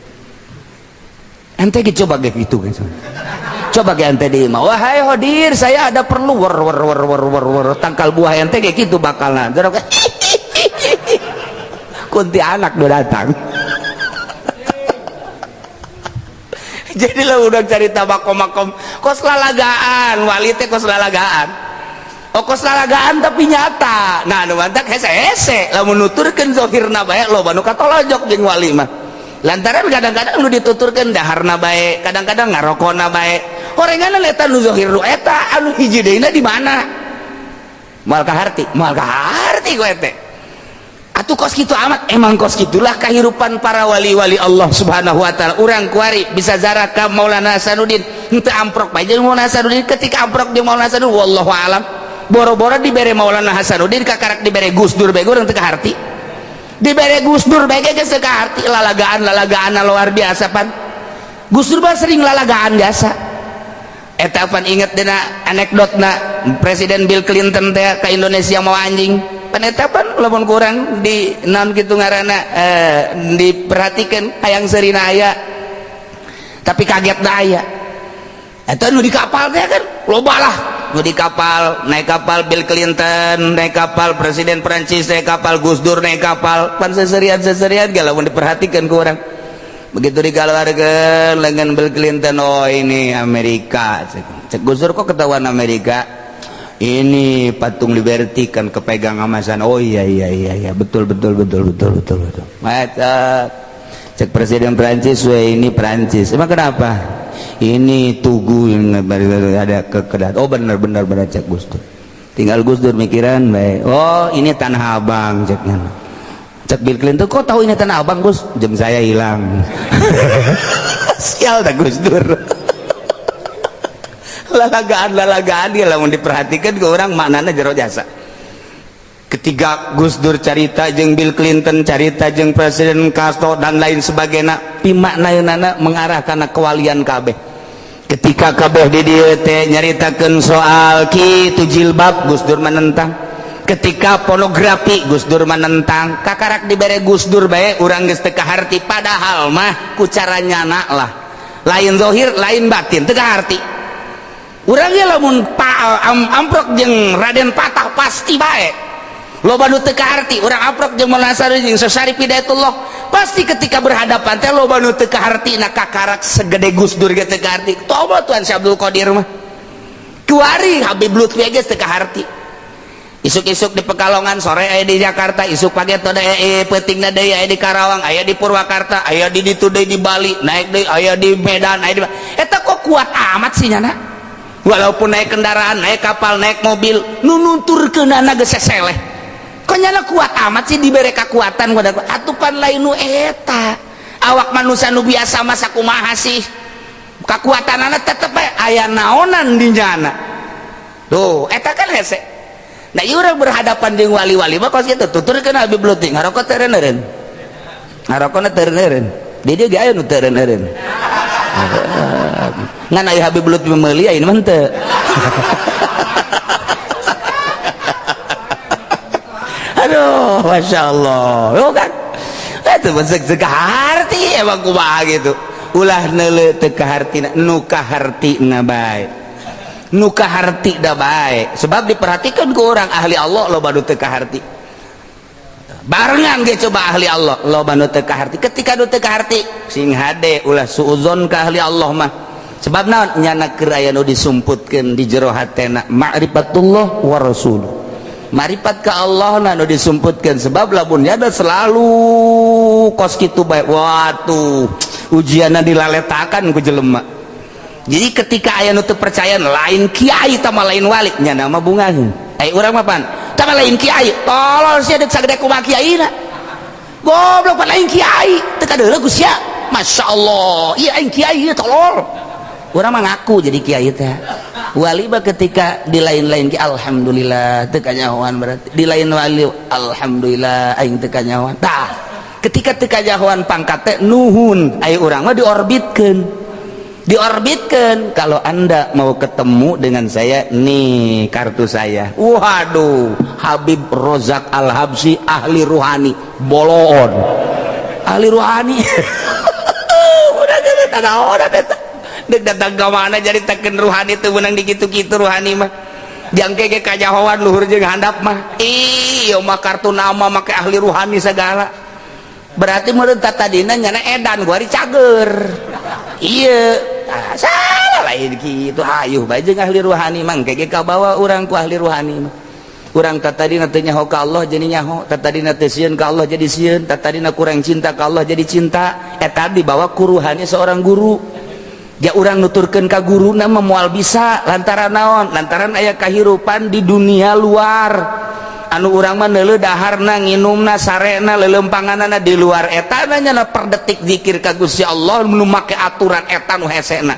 Ente ge coba ge gitu kan, coba ge ente di mah, "Wahai Khadir, saya ada perlu," wer wer wer wer wer wer tangkal buah ente ge gitu bakalan kuntilanak udah datang. Jadi lah udah cerita makom-makom kos lalagaan wali teh, kos lalagaan, oh, kos lalagaan tapi nyata. Nah, nu mantak hese hese lamun nuturkeun zahirna bae, loba nu katolojok jeung wali mah, lantaran kadang-kadang nu dituturkeun daharna bae, kadang-kadang ngarokona bae. Horenganna eta nu zahir nu eta anu hiji deuna di mana, moal kaharti, moal kaharti ku ete. Atuh kos kitu amat, emang kos gitulah kehidupan para wali-wali Allah Subhanahu wa taala. Urang kuari bisa zarah ka Maulana Hasanuddin, henteu amprok bae jeung Maulana Hasanuddin. Ketika amprok di Maulana Hasanuddin, wallahu alam, boro-boro dibere Maulana Hasanuddin, kakarak dibere Gus Dur bae urang teu kaharti. Dibere Gus Dur bae geus teu kaharti. Lalagaan lalagaan luar biasa pan. Gus Dur mah sering lalagaan biasa. Eta pan inget dina anekdotna Presiden Bill Clinton teh ke Indonesia mau anjing. Penetapan lamun kurang di non gitu ngaranna, diperhatikan hayang serina aya tapi kaget da aya. Eta nu di kapal teh kan loba lah nu di kapal. Naik kapal Bill Clinton, naik kapal Presiden Prancis, naik kapal Gus Dur, naik kapal pan seserian seserian ge lamun diperhatikan ku urang. Begitu dikeluarkan lengan Bill Clinton, "Oh, ini Amerika." Cek Gus Dur, "Kok ketahuan Amerika?" "Ini patung Liberty kan kepegang sama sana." "Oh, iya, betul betul betul betul betul betul." Mata cek Presiden Prancis, "Weh, ini Prancis." "Emang kenapa?" "Ini tugu yang ada ke kedat." "Oh, benar benar benar," cek Gus Dur. Tinggal Gus Dur mikiran baik, "Oh, ini Tanah Abang," ceknya. Cek Bill Clinton, "Kok tahu ini Tanah Abang, Gus?" "Jam saya hilang." Sial dah Gus Dur. Lalagaan lalagaan dia lamun diperhatikan ke orang maknanya jero jasa. Ketika Gus Dur carita jeung Bill Clinton, carita jeung Presiden Castro dan lain sebagainya, pimaknaeunana mengarah kana kewalian kabeh. Ketika kabeh di dieu teh nyaritakeun soal kitu jilbab, Gus Dur menentang. Ketika pornografi, Gus Dur menentang. Kakarak dibere Gus Dur bae urang geus teu kaharti, padahal mah ku cara nyana lah, lain zahir lain batin, teu kaharti. Urangnya lamun amprok jeung Raden Patah pasti bae loba nu teu kaharti. Urang amprok jeung Maulana Hasanuddin, jeung Syarif Hidayatullah, pasti ketika berhadapan teh loba nu teu kaharti. Na kakarak segede Gus Dur ge teu kaharti, toba Tuan Syekh Abdul Qadir mah. Kuari Habib Lutfi geus teu kaharti. Isuk-isuk di Pekalongan, sore aya di Jakarta, isuk pagi atau peutingna deui aya di Karawang, aya di Purwakarta, aya di ditu deui di Bali, naik deui aya di Medan, aya di eta. Kok kuat amat sih nyana? Walaupun naik kendaraan, naik kapal, naik mobil, nu nuturkeunana geus seseleh, kok nyana kuat amat sih? Dibere kekuatan atupan lain nu eta awak manusia nu biasa masa kumaha sih? Kakuatanana tetep bae aya naonan di nyana. Tuh, eta kan hese. Nah, ieu urang berhadapan jeung wali-wali mah kos kitu, tuturkeun Habib Lutfi ngarokok teu eureun. Ngarokona teu eureun. Di dieu ge aya nu teu eureun. Ngan aya Habib Lutfi meuli ayeuna mah henteu. Aduh, Masya Allah. Yo kan? Itu sek kaharti emang kumaha gitu. Ulah neuleuh teu kahartina, nu kahartina bae. Nu kaharti da bae. Sebab diperhatikan ku orang ahli Allah loba nu teu kaharti. Barengan ge coba ahli Allah loba nu teu kaharti. Ketika nu teu kaharti sing hade ulah suuzon ka ahli Allah mah. Sebab naon nyana keur aya nu disumputkeun di jero hatena ma'rifatullah wa rasuluh. Maripat ke Allah na nu disumputkeun sebab lamun nyada selalu kos kitu bae watuh ujianna dilaletakan ku jelema. Jadi ketika aya nu teu percaya lain kiai tama lain wali nyana mah bungaheun. Ai urang mah pan tama lain kiai tolol sia deuk sagede kumaha kiaina. Goblok pan lain kiai teu kadeuleu ku sia. Masyaallah, ieu aing kiai ieu tolol. Urang mah ngaku jadi kiai teh. Wali mah ketika di lain-lain ki alhamdulillah teu kanyahoan berarti di lain wali alhamdulillah aing teu kanyahoan. Tah, ketika teu kanyahoan pangkat teh nuhun, aya urang mah diorbitkeun. Diorbitkeun kalau Anda mau ketemu dengan saya nih kartu saya. Waduh, Habib Rozak Al-Habsyi ahli ruhani, boloon. Ahli ruhani. Udah teu naon eta. Dek datang ke mana jadi teken ruhani teu meunang dikitu-kitu ruhani mah. Jangke ge kanyahoan luhur jeung handap mah. Ih, ieu mah kartu nama make ahli ruhani segala. Berarti meureun tadina nyana edan gua cager. Ieu, ah, salah lain kitu hayuh bae jeung ahli ruhani mah engke ge kabawa urang ku ahli ruhani mah. Urang tadina teu nyaho ka Allah jadi nyaho, tadina teu sieun ka Allah jadi sieun, tadina kurang cinta ka Allah jadi cinta. Eta dibawa ku ruhani seorang guru. Ja urang nuturkeun ka guruna mah moal bisa lantaran naon? Lantaran aya kahirupan di dunia luar. Anu urang mah neuleuh daharna, nginumna, sarena, leuleumpanganana di luar eta nya per detik zikir ka Gusti Allah nu make aturan eta nu hesena.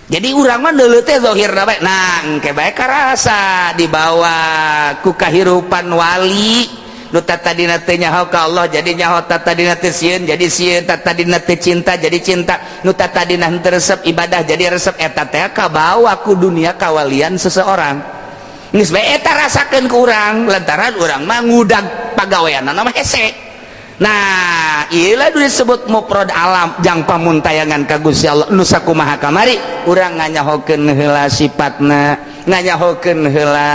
Jadi urang mah neuleuh teh zahirna bae. Nah, engke bae karasa dibawa ku kahirupan wali nu tadina teu nyaho ka Allah jadi nyaho, tadina teu sieun jadi sieun, tadina teu cinta jadi cinta, nu tadina henteu resep ibadah jadi resep, eta teh kabawa ku dunia kawalian seseorang. Geus bae eta rasakeun ku urang lantaran urang mah ngudag pagaweanna mah hese. Nah, ieu lah disebut mufrad alam jang pamuntayangan ka Gusti Allah nu sakumaha kamari urang nganyahokeun heula sifatna, nganyahokeun heula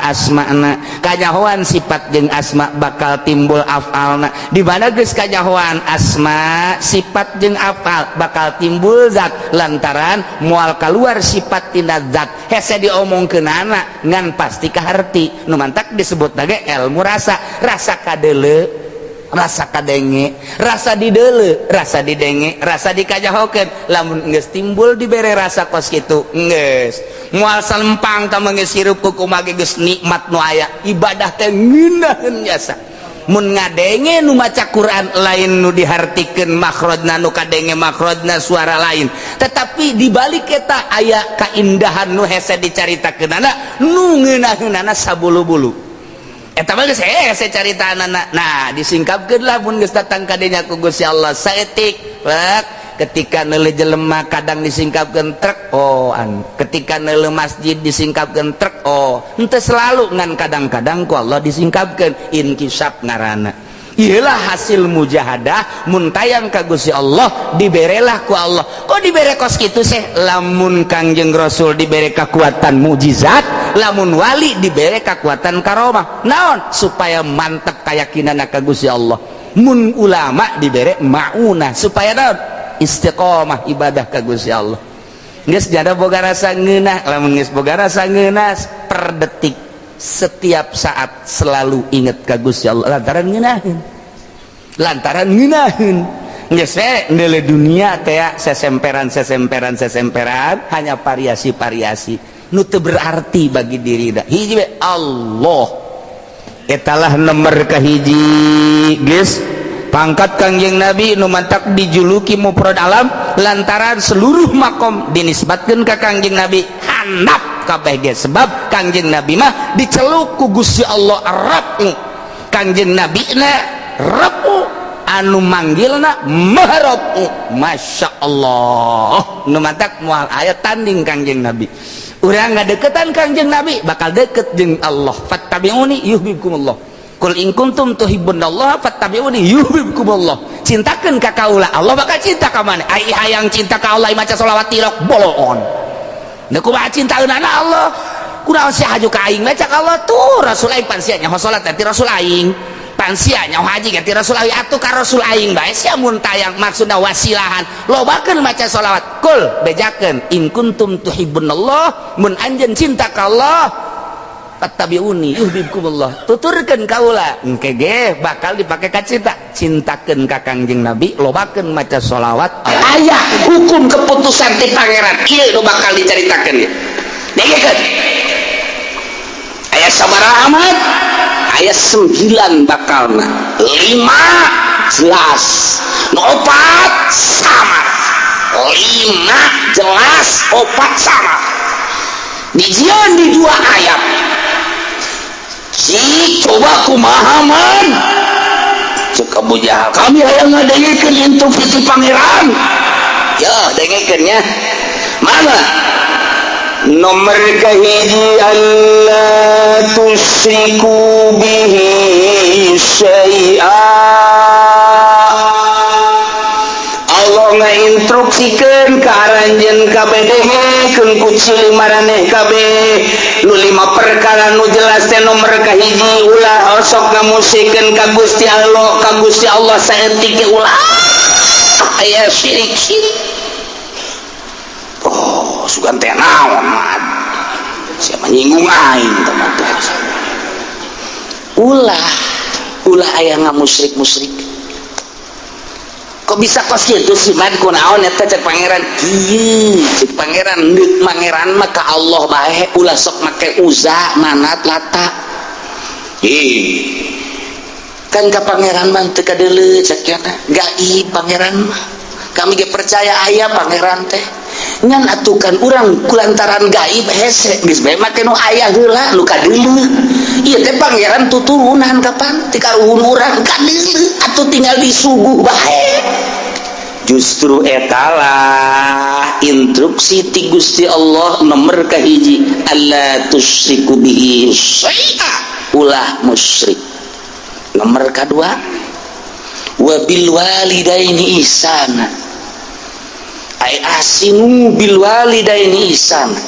asmana, kanyahoan sifat jeung asma bakal timbul afalna. Di mana geus kanyahoan asma, sifat jeung afal bakal timbul zat lantaran moal keluar sifat tina zat. Hese diomongkeunana ngan pasti kaharti. Nu mantak disebut ge ilmu rasa, rasa kadeuleu, rasa kadenge, rasa dideuleu, rasa didenge, rasa dikajahokeun. Lamun geus timbul dibere rasa kos kitu geus moal salempang ka geus hirup ku kumaha geus nikmat nu aya. Ibadah teh ngeunaheun jasa. Mun ngadenge nu maca Quran lain nu dihartikeun makhrajna, nu kadenge makhrajna suara lain, tetapi di balik eta aya kaindahan nu hese dicaritakeunana nu ngeunaheunana sabulu-bulu. Eta mah geus hese caritaanana. Nah, disingkapkeun lah mun geus datang ka dinya ku Gusti Allah saeutik. Ketika neuleuh jelema kadang disingkapkeun trek oh an. Ketika neuleuh masjid disingkapkeun trek oh. Henteu selalu ngan kadang-kadang ku Allah disingkapkeun inkisaf ngaranna. Iyalah hasil mujahadah mun tayang ka Gusti Allah diberelah ku Allah. Kok dibere kos kitu seh? Lamun Kangjeng Rasul dibere kekuatan mukjizat, lamun wali dibere kekuatan karomah. Naon? Supaya mantep keyakinan ka Gusti Allah. Mun ulama dibere maunah supaya naon? Istiqomah ibadah ka Gusti Allah. Geus jada boga rasa ngeunah, lamun geus boga rasa ngeunah per detik setiap saat selalu inget ka Gusti Allah lantaran ngeunaheun. Lantaran ngeunaheun. Geus we neuleuh dunia teh sesemperan sesemperan sesemperan hanya variasi-variasi nu teu berarti bagi diri da. Hiji we Allah. Etalah nomor kahiji geus. Pangkat Kangjeng Nabi nu mantak dijuluki mufrad alam lantaran seluruh makom dinisbatkeun ka Kangjeng Nabi, handap kabeh ge, sebab Kangjeng Nabi mah diceluk ku Gusti Allah Rabbu. Kangjeng Nabi na Rabbu, anu manggilna Maha. Masya Allah, nu mantak moal aya tanding Kangjeng Nabi. Urang ngadeketan Kangjeng Nabi bakal deket jeung Allah. Fattabi'uni yuhibbukumullah. Qul in kuntum tuhibbunallaha fattabi'uni yuhibbukumullah. Cintakeun ka kaula, Allah bakal cinta ka maneh. Ai hayang cinta ka Allah, maca sholawat tilok bolon. Da kumaha cintaeunana Allah? Kunaon sia haju ka aing? Maca Allah tuh Rasul aing, pan sia nyaho salat ti Rasul aing, pan sia nyaho haji ti Rasul aing, atuh ka Rasul aing bae sia mun tayang. Maksudna wasilahan, lobakeun maca sholawat. Kul, bejakeun, in kuntum tuhibbunallah, mun anjeun cinta ka Allah, fattabi'uni yuhibbukumullah, tuturkeun kaula, engke ge bakal dipake ka cinta. Cintakeun ka Kangjeng Nabi, lobakeun maca sholawat. Aya hukum keputusan ti Pangeran ieu nu bakal dicaritakeun ieu. Dengekeun, aya sabaraha amat? Aya 9 bakalna, 5 jelas, nu 4 samar. 5 jelas, 4 samar, dijieun di dua ayat. Si coba kumaha man? Cek Abu Jahal, kami hayang ngadengekeun instruksi ti Pangeran. Ya, dengekeun nya. Mana Nomor kahiji, alla tusyriku bihi syai'a. Allah ngainstruksikeun ka aranjeun kabeh, dengekeun ku cili maraneh kabeh, nu lima perkara nu jelas teh, nomor kahiji, ulah osok ngamusikeun ka Gusti Allah, ka Gusti Allah saeutik ge ulah aya syirik-syirik. Oh, sugan teh naon mat, siapa nyinggung aing teman teh. Ulah, ulah aya ngamusyrik-musyrik. Kok bisa kos kitu sih, man? Kunaon eta? Cek Pangeran kieu, cek Pangeran, deuk Pangeran mah ka Allah bae, ulah sok make Uza, Manat, Lata. Ih, kan ka Pangeran mah teu kadeuleu, cek nya gaib Pangeran mah. Kami ge percaya aya Pangeran teh, ngan atukan urang kulantaran gaib hese, geus bae make nu aya heula, nu kadeuleu. Ieu teh Pangeran tuturunan kapan ti karuhun urang kadeuleu, atuh tinggal disuguh bae. Justru etalah instruksi ti Gusti Allah nomor kahiji, alla tusyriku bihi syai'a, ulah musyrik. Nomor kedua, wabil walidaini ihsana, ay ahsinu bil walidaini ihsana.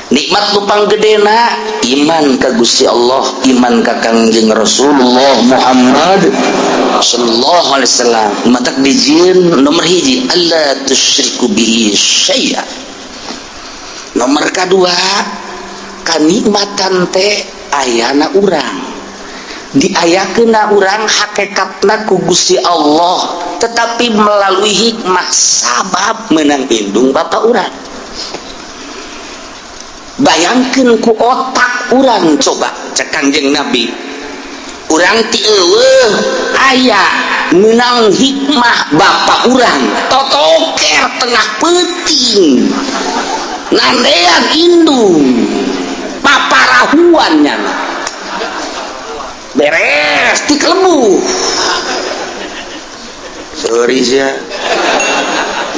Nikmat nu panggedena iman ka Gusti Allah, iman ka Kangjeng Rasulullah Muhammad sallallahu alaihi wasallam. Matak dijieun nomor hiji, alla tusyriku bihi syai'a. Nomor kedua, kanikmatan teh ayana urang, diayakeunna urang hakikatna ku Gusti Allah, tetapi melalui hikmah sabab menang indung bapak urang. Bayangkeun ku otak urang coba, cek Kangjeng Nabi, urang ti eueuh aya menang hikmah bapak urang totoker tengah peuting nandean indung paparahuan, nyana beres ti kelebu. Sorry sia,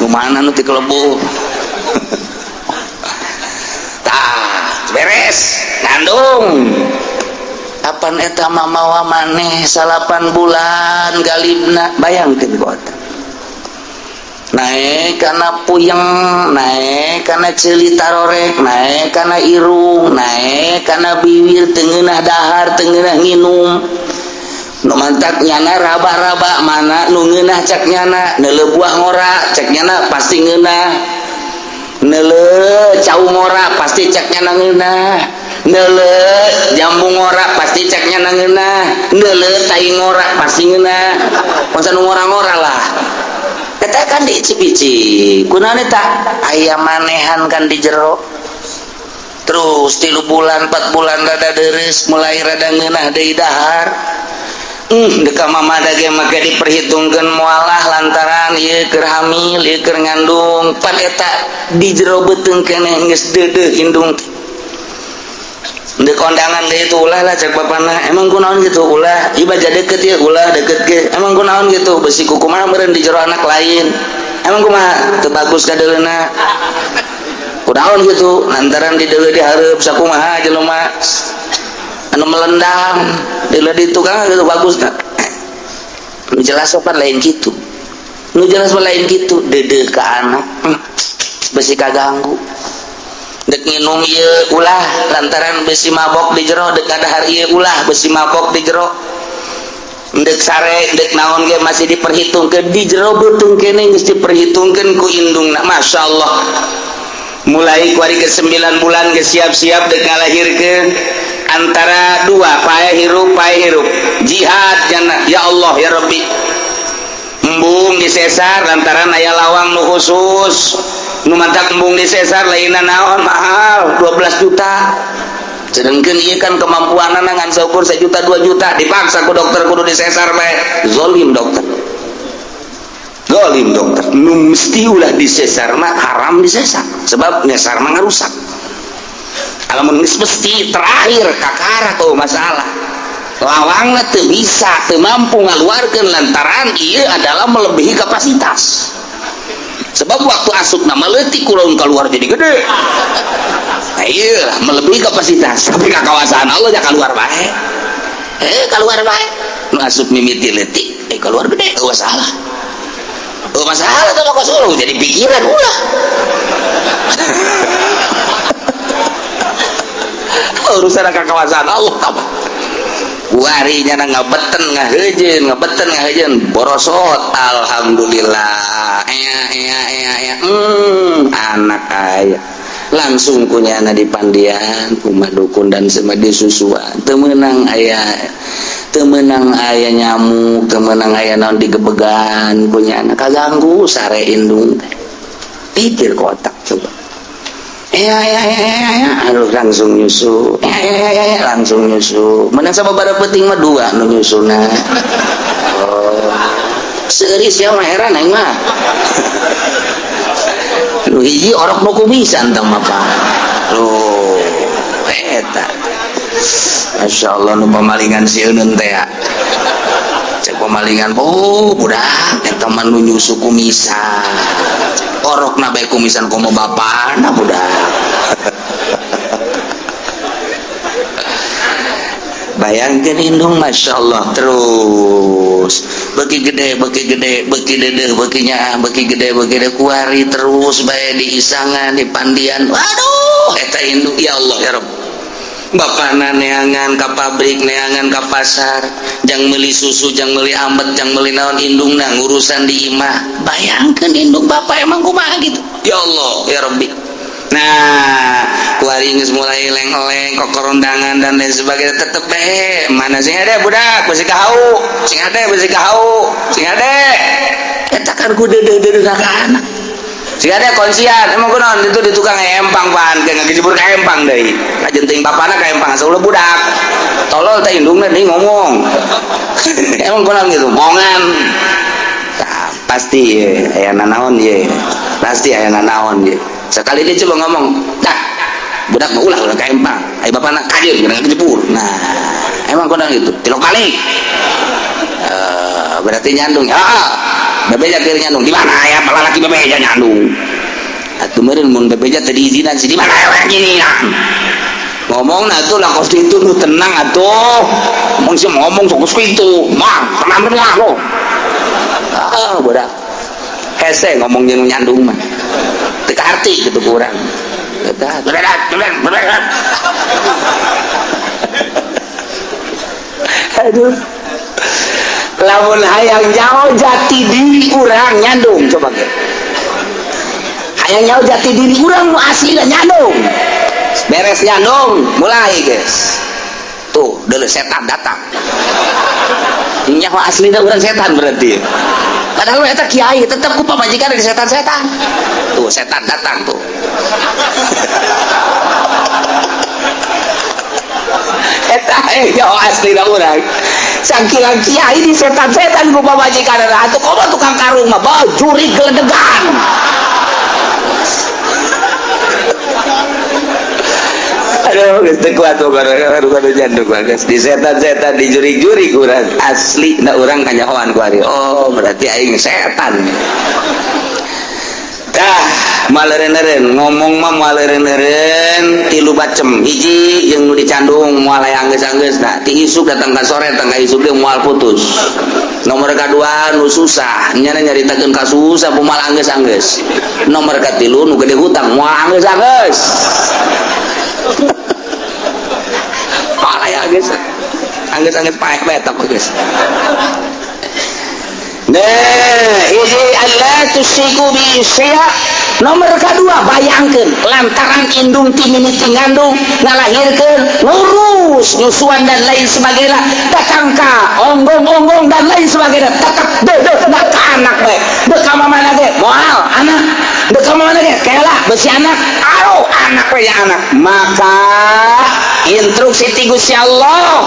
nu mana nu ti kelebu? Tah, beres ngandung, apan eta mamawa maneh 9 bulan galibna. Bayangkeun ku otak, naik karena puyeng, naik karena ceuli tarorek, naik karena irung, naik karena bibir, teu ngeunah dahar, teu ngeunah nginum. Nu mantak nyana raba-raba mana nu ngeunah, cek nyana neuleuh buah ngora, cek nyana pasti ngeunah, neuleuh cau ngora, pasti cek nyana ngeunah, neuleuh jambu ngora, pasti cek nyana ngeunah, neuleuh tai ngora, pasti ngeunah. Masa nu ngora-ngora lah eta kan diicip-icip. Kunaon eta aya manehan kan di jero. Terus 3 bulan, 4 bulan rada deres, mulai rada ngeunah deui dahar. Deka mama dage make diperhitungkeun mualah lantaran ieu keur hamil, ieu keur ngandung, pan eta di jero beuteung keneh geus deudeuh indung. Dek kondangan deui itu ulah lah cek bapana, emang kunaon gitu ulah, ieu baja deket ieu ulah deket ge, emang kunaon gitu besi kukumaha meureun di jero anak lain, emang kumaha teu bagus kadeuleuna, kunaon gitu lantaran di deuleu dihareup sakumaha jelema anu melendang deuleu di tukang gitu bagus tak, nu jelas sopan lain kitu, nu jelas lain kitu deudeuh ka anak besi kaganggu. Dek nginum ieu ulah lantaran besi mabok di jero, dek ngadahar ieu ulah besi mabok di jero, dek sare dek naon ge masih diperhitungkeun di jero beuteung keneh geus diperhitungkeun ku indungna. Masya Allah, mulai kuari ke 9 bulan geus siap-siap dek ngalahirkeun, antara dua pae hirup jihad jana ya Allah ya Rabbi, embung disesar lantaran aya lawang nu khusus nu mantak embung disesar lainna naon mahal 12 juta, sedangkan ieu kan kemampuanna ngan saukur 1 juta 2 juta dipaksa ku dokter kudu disesar bae. Zolim dokter, zolim dokter, nu mesti ulah disesar mah haram disesar, sebab nyesar mah ngarusak. Lamun geus mesti terakhir kakara tuh masalah lawangna teu bisa teu mampu ngaluarkeun lantaran ieu adalah melebihi kapasitas. Sebab waktu asup nama leutik kurang keluar jadi gede. Nah, iya melebihi kapasitas. Tapi kawasan Allah ya keluar bae. Keluar bae. Nu asup mimiti leutik, keluar gede, eueuh masalah. Eueuh masalah teh mah kosong jadi pikiran ulah. Urusan kawasan Allah apa? Warinya na ngabeten ngahejeun, ngabeten ngahejeun, borosot. Alhamdulillah. Ea. Anak aya. Langsung kunyana di pandian, kumah dukun dan semadi susuan. Teu meunang aya, teu meunang aya nyamuk, teu meunang aya naon digebegan kunyana kaganggu sare indung teh. Pikir kotak coba. Ya, aduh langsung nyusu. Ya, langsung nyusu. Menang sama bara penting mah dua nu nyusuna. Oh. Seuris ya mah heran aing mah. Nu hiji orok nu kumisan tah mah Pak. Loh, eta. Masyaallah nu pamalingan sieun teh ya. Cek pamalingan, oh budak eta mah nu nyusu kumisan. Orok na bae kumisan komo bapana budak. Bayangkeun indung Masya Allah terus beki gede beki gede beki dedeh beki nyaah beki gede beki gede kuari terus bae di isangan di pandian. Waduh eta indung ya Allah ya Rabb. Bapana neangan ka pabrik neangan ka pasar jang meuli susu jang meuli ambet jang meuli naon indungna ngurusan di imah. Bayangkeun indung bapak emang kumaha gitu ya Allah ya Rabbi. Nah kuari geus mulai leng-leng kokorondangan dan lain sebagainya tetep bae mana sing hade budak besi kahau sing hade besi kahau sing hade eta kan ku deudeuh-deudeuh ka anak sing hade konsian emang kunaon itu di tukang empang pan ke ngagejebur ka empang deui kajen teuing bapana ka empang asa ulah budak tolol teh indungna deui ngomong emang kunaon gitu mongan. Nah, pasti ye aya nanaon ye pasti aya nanaon ye. Sekali dia coba ngomong, dah budak mah ulah ulah ka empang, ai bapana kajeun geuna ngejebur. Nah, emang kunaon gitu, tilok balik. Berarti nyandung. Heeh. Bebeja keur nyandung. Di mana aya lalaki bebeja nyandung? Atuh meureun mun bebeja teu diizinan sih di mana aya ginian. Ngomong nah atuh lah kos kitu nu tenang atuh. Mun sih ngomong sok kos kitu, mah tenang tenang lo. Ah, budak. Hese ngomong jeung nyandung mah. Teu kaarti kitu ku urang. Aduh. Lamun hayang jauh jati diri urang nyandung coba ge. Hayang jauh jati diri urang nu aslina nyandung. Beres nyandung, mulai guys. Tuh, deuleu setan datang. Nyaho aslina urang setan berarti. Padahal eta kiai tetep ku pamajikan di setan-setan. Tuh setan datang tuh. Eta yo asli da urang. Sangkilang kiai di setan-setan ku pamajikan atuh komo tukang karung mah bajuri geledegan. Aduh, geus teu kuat aduh janduk geus di setan-setan di jurig-jurig urang asli na urang kanyahoan ku ari. Oh, berarti aing setan. Tah, maleureun-eureun ngomong mah maleureun-eureun tilu bacem hiji jeung nu dicandung moal aya anggeus-anggeus nah ti isuk datang ka sore datang ka isuk ge moal putus. Nomor kadua nu susah nyana nyaritakeun ka susah moal anggeus-anggeus. Nomor katilu nu gede hutang moal anggeus-anggeus. Moal aya anggeus. Anggeus-anggeus paeh bae tok geus. Nah, hiji alla tusyriku bi syai'a. Nomor kedua bayangkeun lantaran indung ti mimiti ngandung ngalahirkeun ngurus nyusuan dan lain sebagainya datang ka onggong-onggong dan lain sebagainya tetap deudeuh na ka anak bae deuk ka mamana ge moal anak deuk ka mamana ge kela beusi anak aro anak we ya anak. Maka instruksi ti Gusti Allah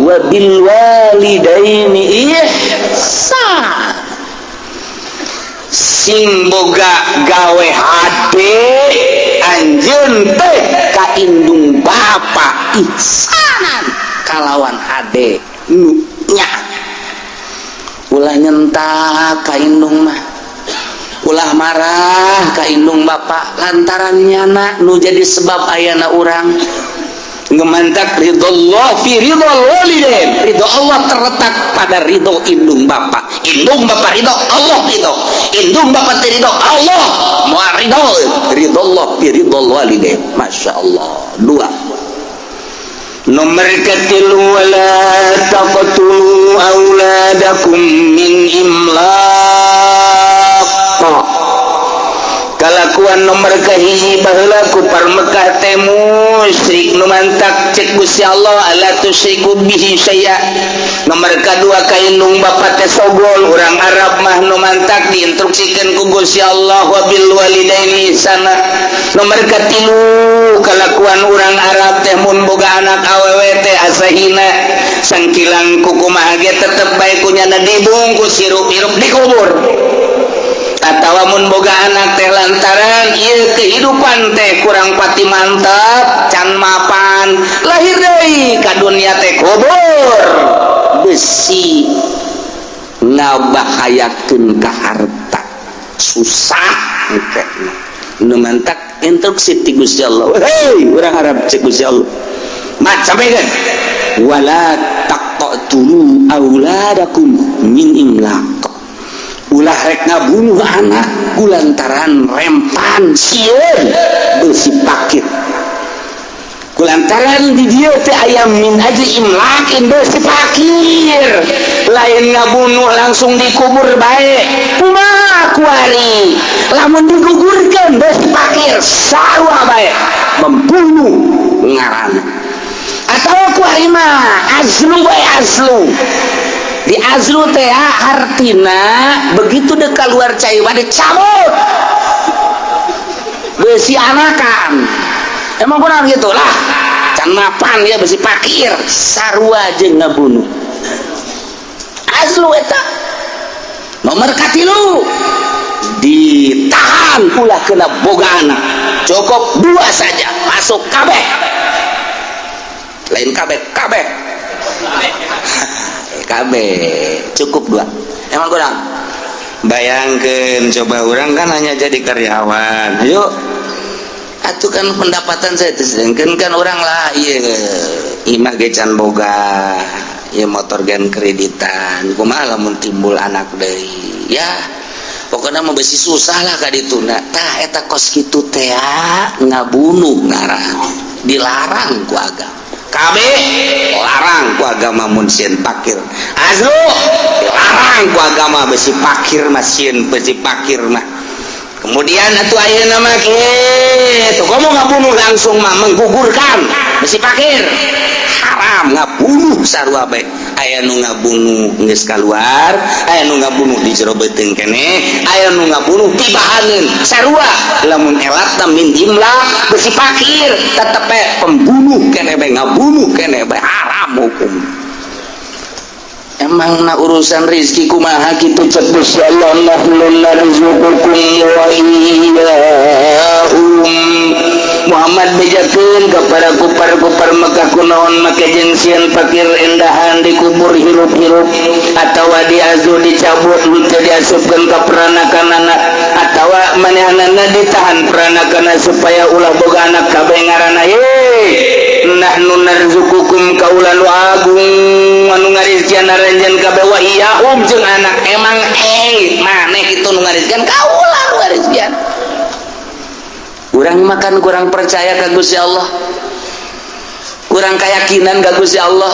wa bil walidaini ihsan. Sing boga gawe hade anjeun teh ka indung bapa ihsanan kalawan hade nu nya. Ulah nyentak ka indung mah, ulah marah ka indung bapa lantaran nyana nu jadi sebab ayana urang. Ngemantak ridho Allah fi ridho walidain. Ridho Allah terletak pada ridho indung bapa. Indung bapa ridho, Allah ridho. Indung bapa teu ridho, Allah moal ridho. Ridho Allah fi ridho walidain. Masya Allah. Dua. Nomor ketilu wala taqtulu auladakum min imlaq. Kalakuan nomor kahiji baheula ku Mekah teh musyrik nu mantak cek Gusti Allah alla tusyriku bihi syai'a. Nomor kadua ka indung bapa teh sogol urang Arab mah nu mantak diinstruksikeun ku Gusti Allah wa bil walidaini ihsana. Nomor katilu kalakuan urang Arab teh mun boga anak awewe teh asa hina sangkilang kukumaha ge tetep bae ku nyana dibungkus hirup-hirup dikubur. Atawa mun boga anak teh lantaran ieu kehidupan teh kurang pati mantap can mapan lahir deui ka dunia teh kubur besi ngabahayakeun ka harta susah engke nu mantak instruksi ti Gusti Allah. Hei urang Arab cek Gusti Allah mat sampaikan wala taqtulu auladakum min imlaq. Ulah rek ngabunuh anak kulantaran rempan sieun beusi pakit kulantaran di dieu teh aya min ajli imlakin beusi pakir lain ngabunuh langsung dikubur bae kumaha kuari lamun digugurkeun beusi pakir sarua bae membunuh ngaran atawa kuari mah azlu bae azlu di azlu teh hartina begitu dek keluar cai wade cabut besi anakan emang kurang gitu lah can mapan ya besi pakir sarua jeung ngabunuh azlu eta. Nomor katilu ditahan ulah kena boga anak cukup dua saja masuk kabeh lain kabeh kabeh KB cukup dua. Emang kurang? Bayangkan coba orang kan hanya jadi karyawan. Ayo atuh kan pendapatan saya sedangkan kan orang lah iya imah ge can boga ieu motor gen kreditan kumaha lamun timbul anak deui ya pokoknya mah besi susah lah ka dituna. Tah eta kos kitu teh ngabunuh ngarang dilarang ku agama. KB larang ku agama mun sieun pakir. Azlu larang ku agama besi pakir mah sieun besi pakir mah. Kemudian atuh ayeuna mah kitu komo ngabunuh langsung mah menggugurkan besi pakir. Haram Ngabunuh sarua bae. Aya nu ngabunuh geus kaluar, aya nu ngabunuh di jero beuteung keneh, aya nu ngabunuh tibahaneun, sarua. Lamun elatna min jumlah besi pakir, tetep bae pembunuh keneh bae, ngabunuh keneh bae, haram hukum. Emang na urusan rizki kumaha kitu? Cek Gusti Allah, nahnu narzuqukum wa iyyahum. Muhammad, bejakeun kepada kupar-kupar Mekah, kunaon make jeung sieun pakir endahan dikubur hirup-hirup atawa diazu dicabut henteu diasupkeun ka peranakan anak, atawa manehanana ditahan peranakan supaya ulah boga anak kabeh ngaranna. Ye, nahnu narzuqukum, kaula nu agung anu ngarizkian aranjeun kabeh, wa iyyahum jeung anak. Emang maneh kitu nu ngarizkian? Kaula nu ngarizkian. Kurang makan, kurang percaya ke Gusti Allah, kurang keyakinan ke Gusti Allah.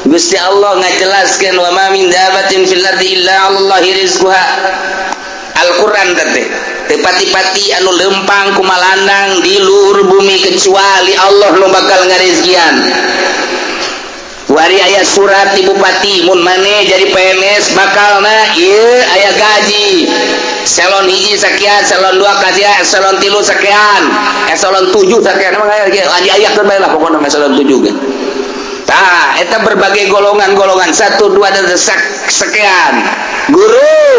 Gusti Allah ngajelaskeun, wa ma min dabatin fil ardi illa 'alallahi rizquha. Al-Qur'an teh, teu pati-pati anu lempang kumalandang di luhur bumi kecuali Allah nu bakal ngarizkian. Wari aya surat di bupati, mun maneh jadi PNS bakalna ieu aya gaji eselon 1 sekian, eselon 2 kajian, eselon 3 sekian, eselon 7 sekian. Emang aya aya ayakeun bae lah, pokokna eselon 7 ge. Tah, eta berbagai golongan-golongan, satu, dua, dan sekian. Guru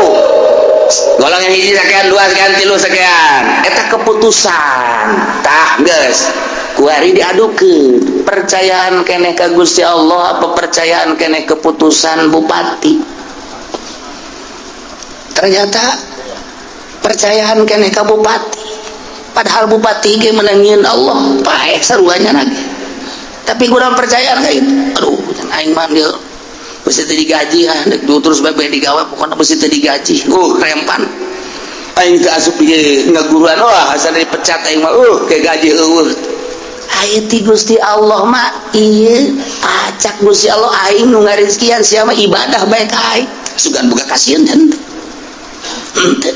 golongan 1 sekian, 2 sekian, 3 sekian. Eta keputusan. Tah, geus kuari diadukeun, percayaan keneh ka Gusti Allah apa percayaan keneh keputusan bupati? Ternyata percayaan keneh ka bupati, padahal bupati ge menangin Allah, paeh saruanya lagi, tapi kurang percayaan kayak itu. Aduh, aing mah dia besi teu digaji, ah dek terus bae digawe, pokoknya besi teu digaji. Rempan aing teu asup ieu ngaguruan. Wah, asa dipecat aing mah, ke gaji eueuh. Aing ti Gusti Allah mah ieu, pacak Gusti Allah, aing nu ngarizkian, sia mah ibadah bae ka aing. Sugan boga kasieun henteu? Henteu.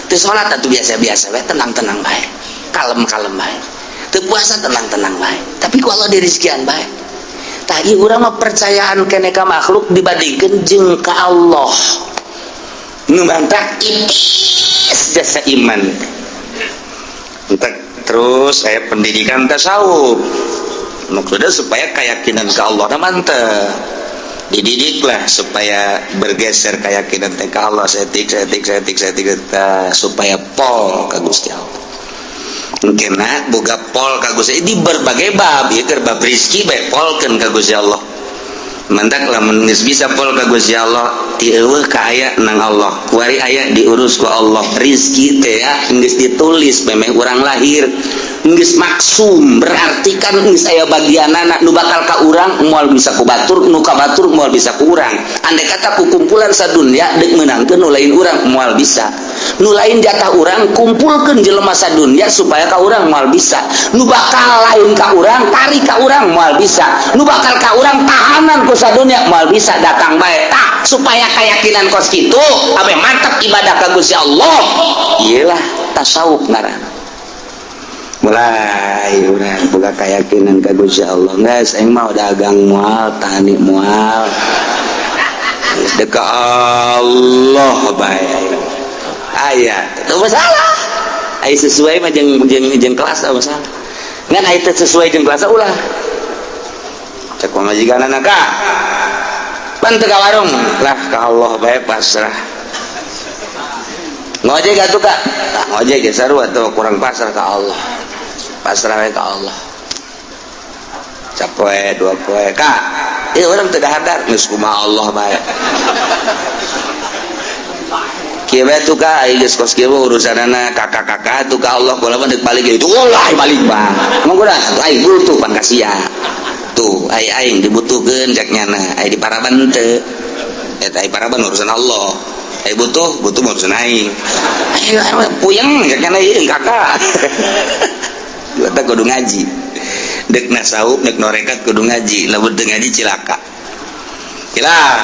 Teu salat atuh biasa-biasa bae, tenang-tenang bae, kalem-kalem bae. Teu puasa, tenang-tenang bae, tapi ku Allah dirizkian bae. Tah, ieu urang mah percayaan keneh ka makhluk dibandingkeun jeung ka Allah, nu mantak ipis jasa iman. Entek. Terus saya pendidikan tasawuf maksudnya supaya keyakinan ke Allah nah mantep, dididiklah supaya bergeser keyakinan teh ke Allah setik setik setik setik, supaya pol ke Gusti Allah. Mungkin boga pol ka Gusti di berbagai bab ya, keur bab rezeki bae polkeun ka Gusti Allah. Mantak lamun geus bisa pol ka Gusti Allah, ti eueuh ka aya nang Allah, kuari aya diurus ku Allah. Rizki teh ya geus ditulis memeh urang lahir, geus maksum, berarti kan geus aya bagianana. Nu bakal ka urang moal bisa ku batur, nu ka batur moal bisa ku urang. Andai kata ku kumpulan sadunya deuk meunangkeun nu lain urang, moal bisa. Nu lain jatah urang, kumpulkeun jelema sadunya supaya ka urang, moal bisa. Nu bakal lain ka urang, tarik ka urang, moal bisa. Nu bakal ka urang, tahanan ku sadunya, moal bisa. Datang bae. Tah, supaya keyakinan kos kitu abe mantap ibadah ka Gusti Allah, iyalah tasawuf ngaranna. Mulai urang boga keyakinan ka Gusti Allah, geus aing mah dagang moal, tani moal, geus dek ka Allah bae aing. Aya teu masalah, aya sesuai mah jeung jeung jeung kelas teu masalah, ngan aya teu sesuai jeung kelas ulah. Cek pamajikanana, ka pan teu ka warung lah, ka Allah bae, pasrah. Ngojek atuh, Kak? Tah, ngojek ge sarua tuh, kurang pasrah ka Allah, pasrah we ka Allah. Sapoe 2 poe, Kak, ieu urang teu dahar, geus kumaha Allah bae. Kieu bae tuh, Kak, geus kos kieu urusanana kakak-kakak tuh ka Allah. Kula mah deuk balik itu ulah balik bang, emang kurang atuh aing butuh pan kasia tuh, ai aing dibutuhkeun cek nyana, ai di paraban teu eta, ai paraban urusan Allah, ai butuh butuh urusan aing. Ayo puyeng cek nyana ieu kakak. Eta kudu ngaji, dek nasawuf, dek norekat kudu ngaji. Lamun teu ngaji cilaka, cilaka.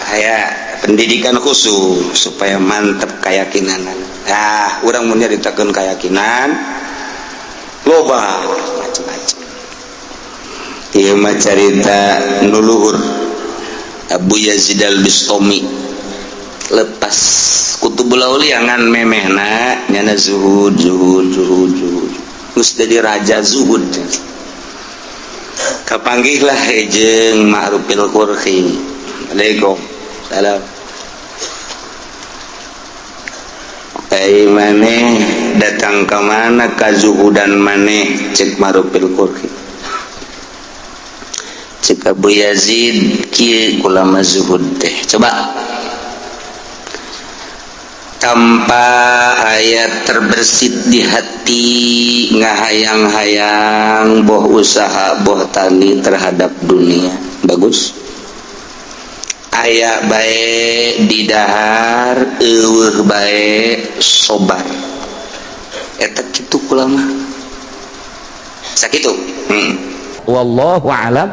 Saya pendidikan khusus supaya mantep keyakinan. Nah, urang mun nyaritakeun keyakinan loba macam-macam. Ieu mah carita nu luhur. Abu Yazid Al-Bistami lepas Kutubul Aulia ngan memehna nyana zuhud, zuhud, zuhud, zuhud, geus jadi raja zuhud. Kapanggihlah jeung Ma'rufil Qurhi. Assalamualaikum. Salam. Ai maneh datang ka mana kazuhudan maneh? Cek Ma'rufil Qurhi. Cek Abu Yazid, kieu ulama zuhud teh. Coba tanpa ayat terbersit di hati ngahayang-hayang boh usaha boh tani terhadap dunia. Bagus. Aya bae didahar, eueuh bae sobar. Eta kitu kulama. Sakitu. Wallahu a'lam.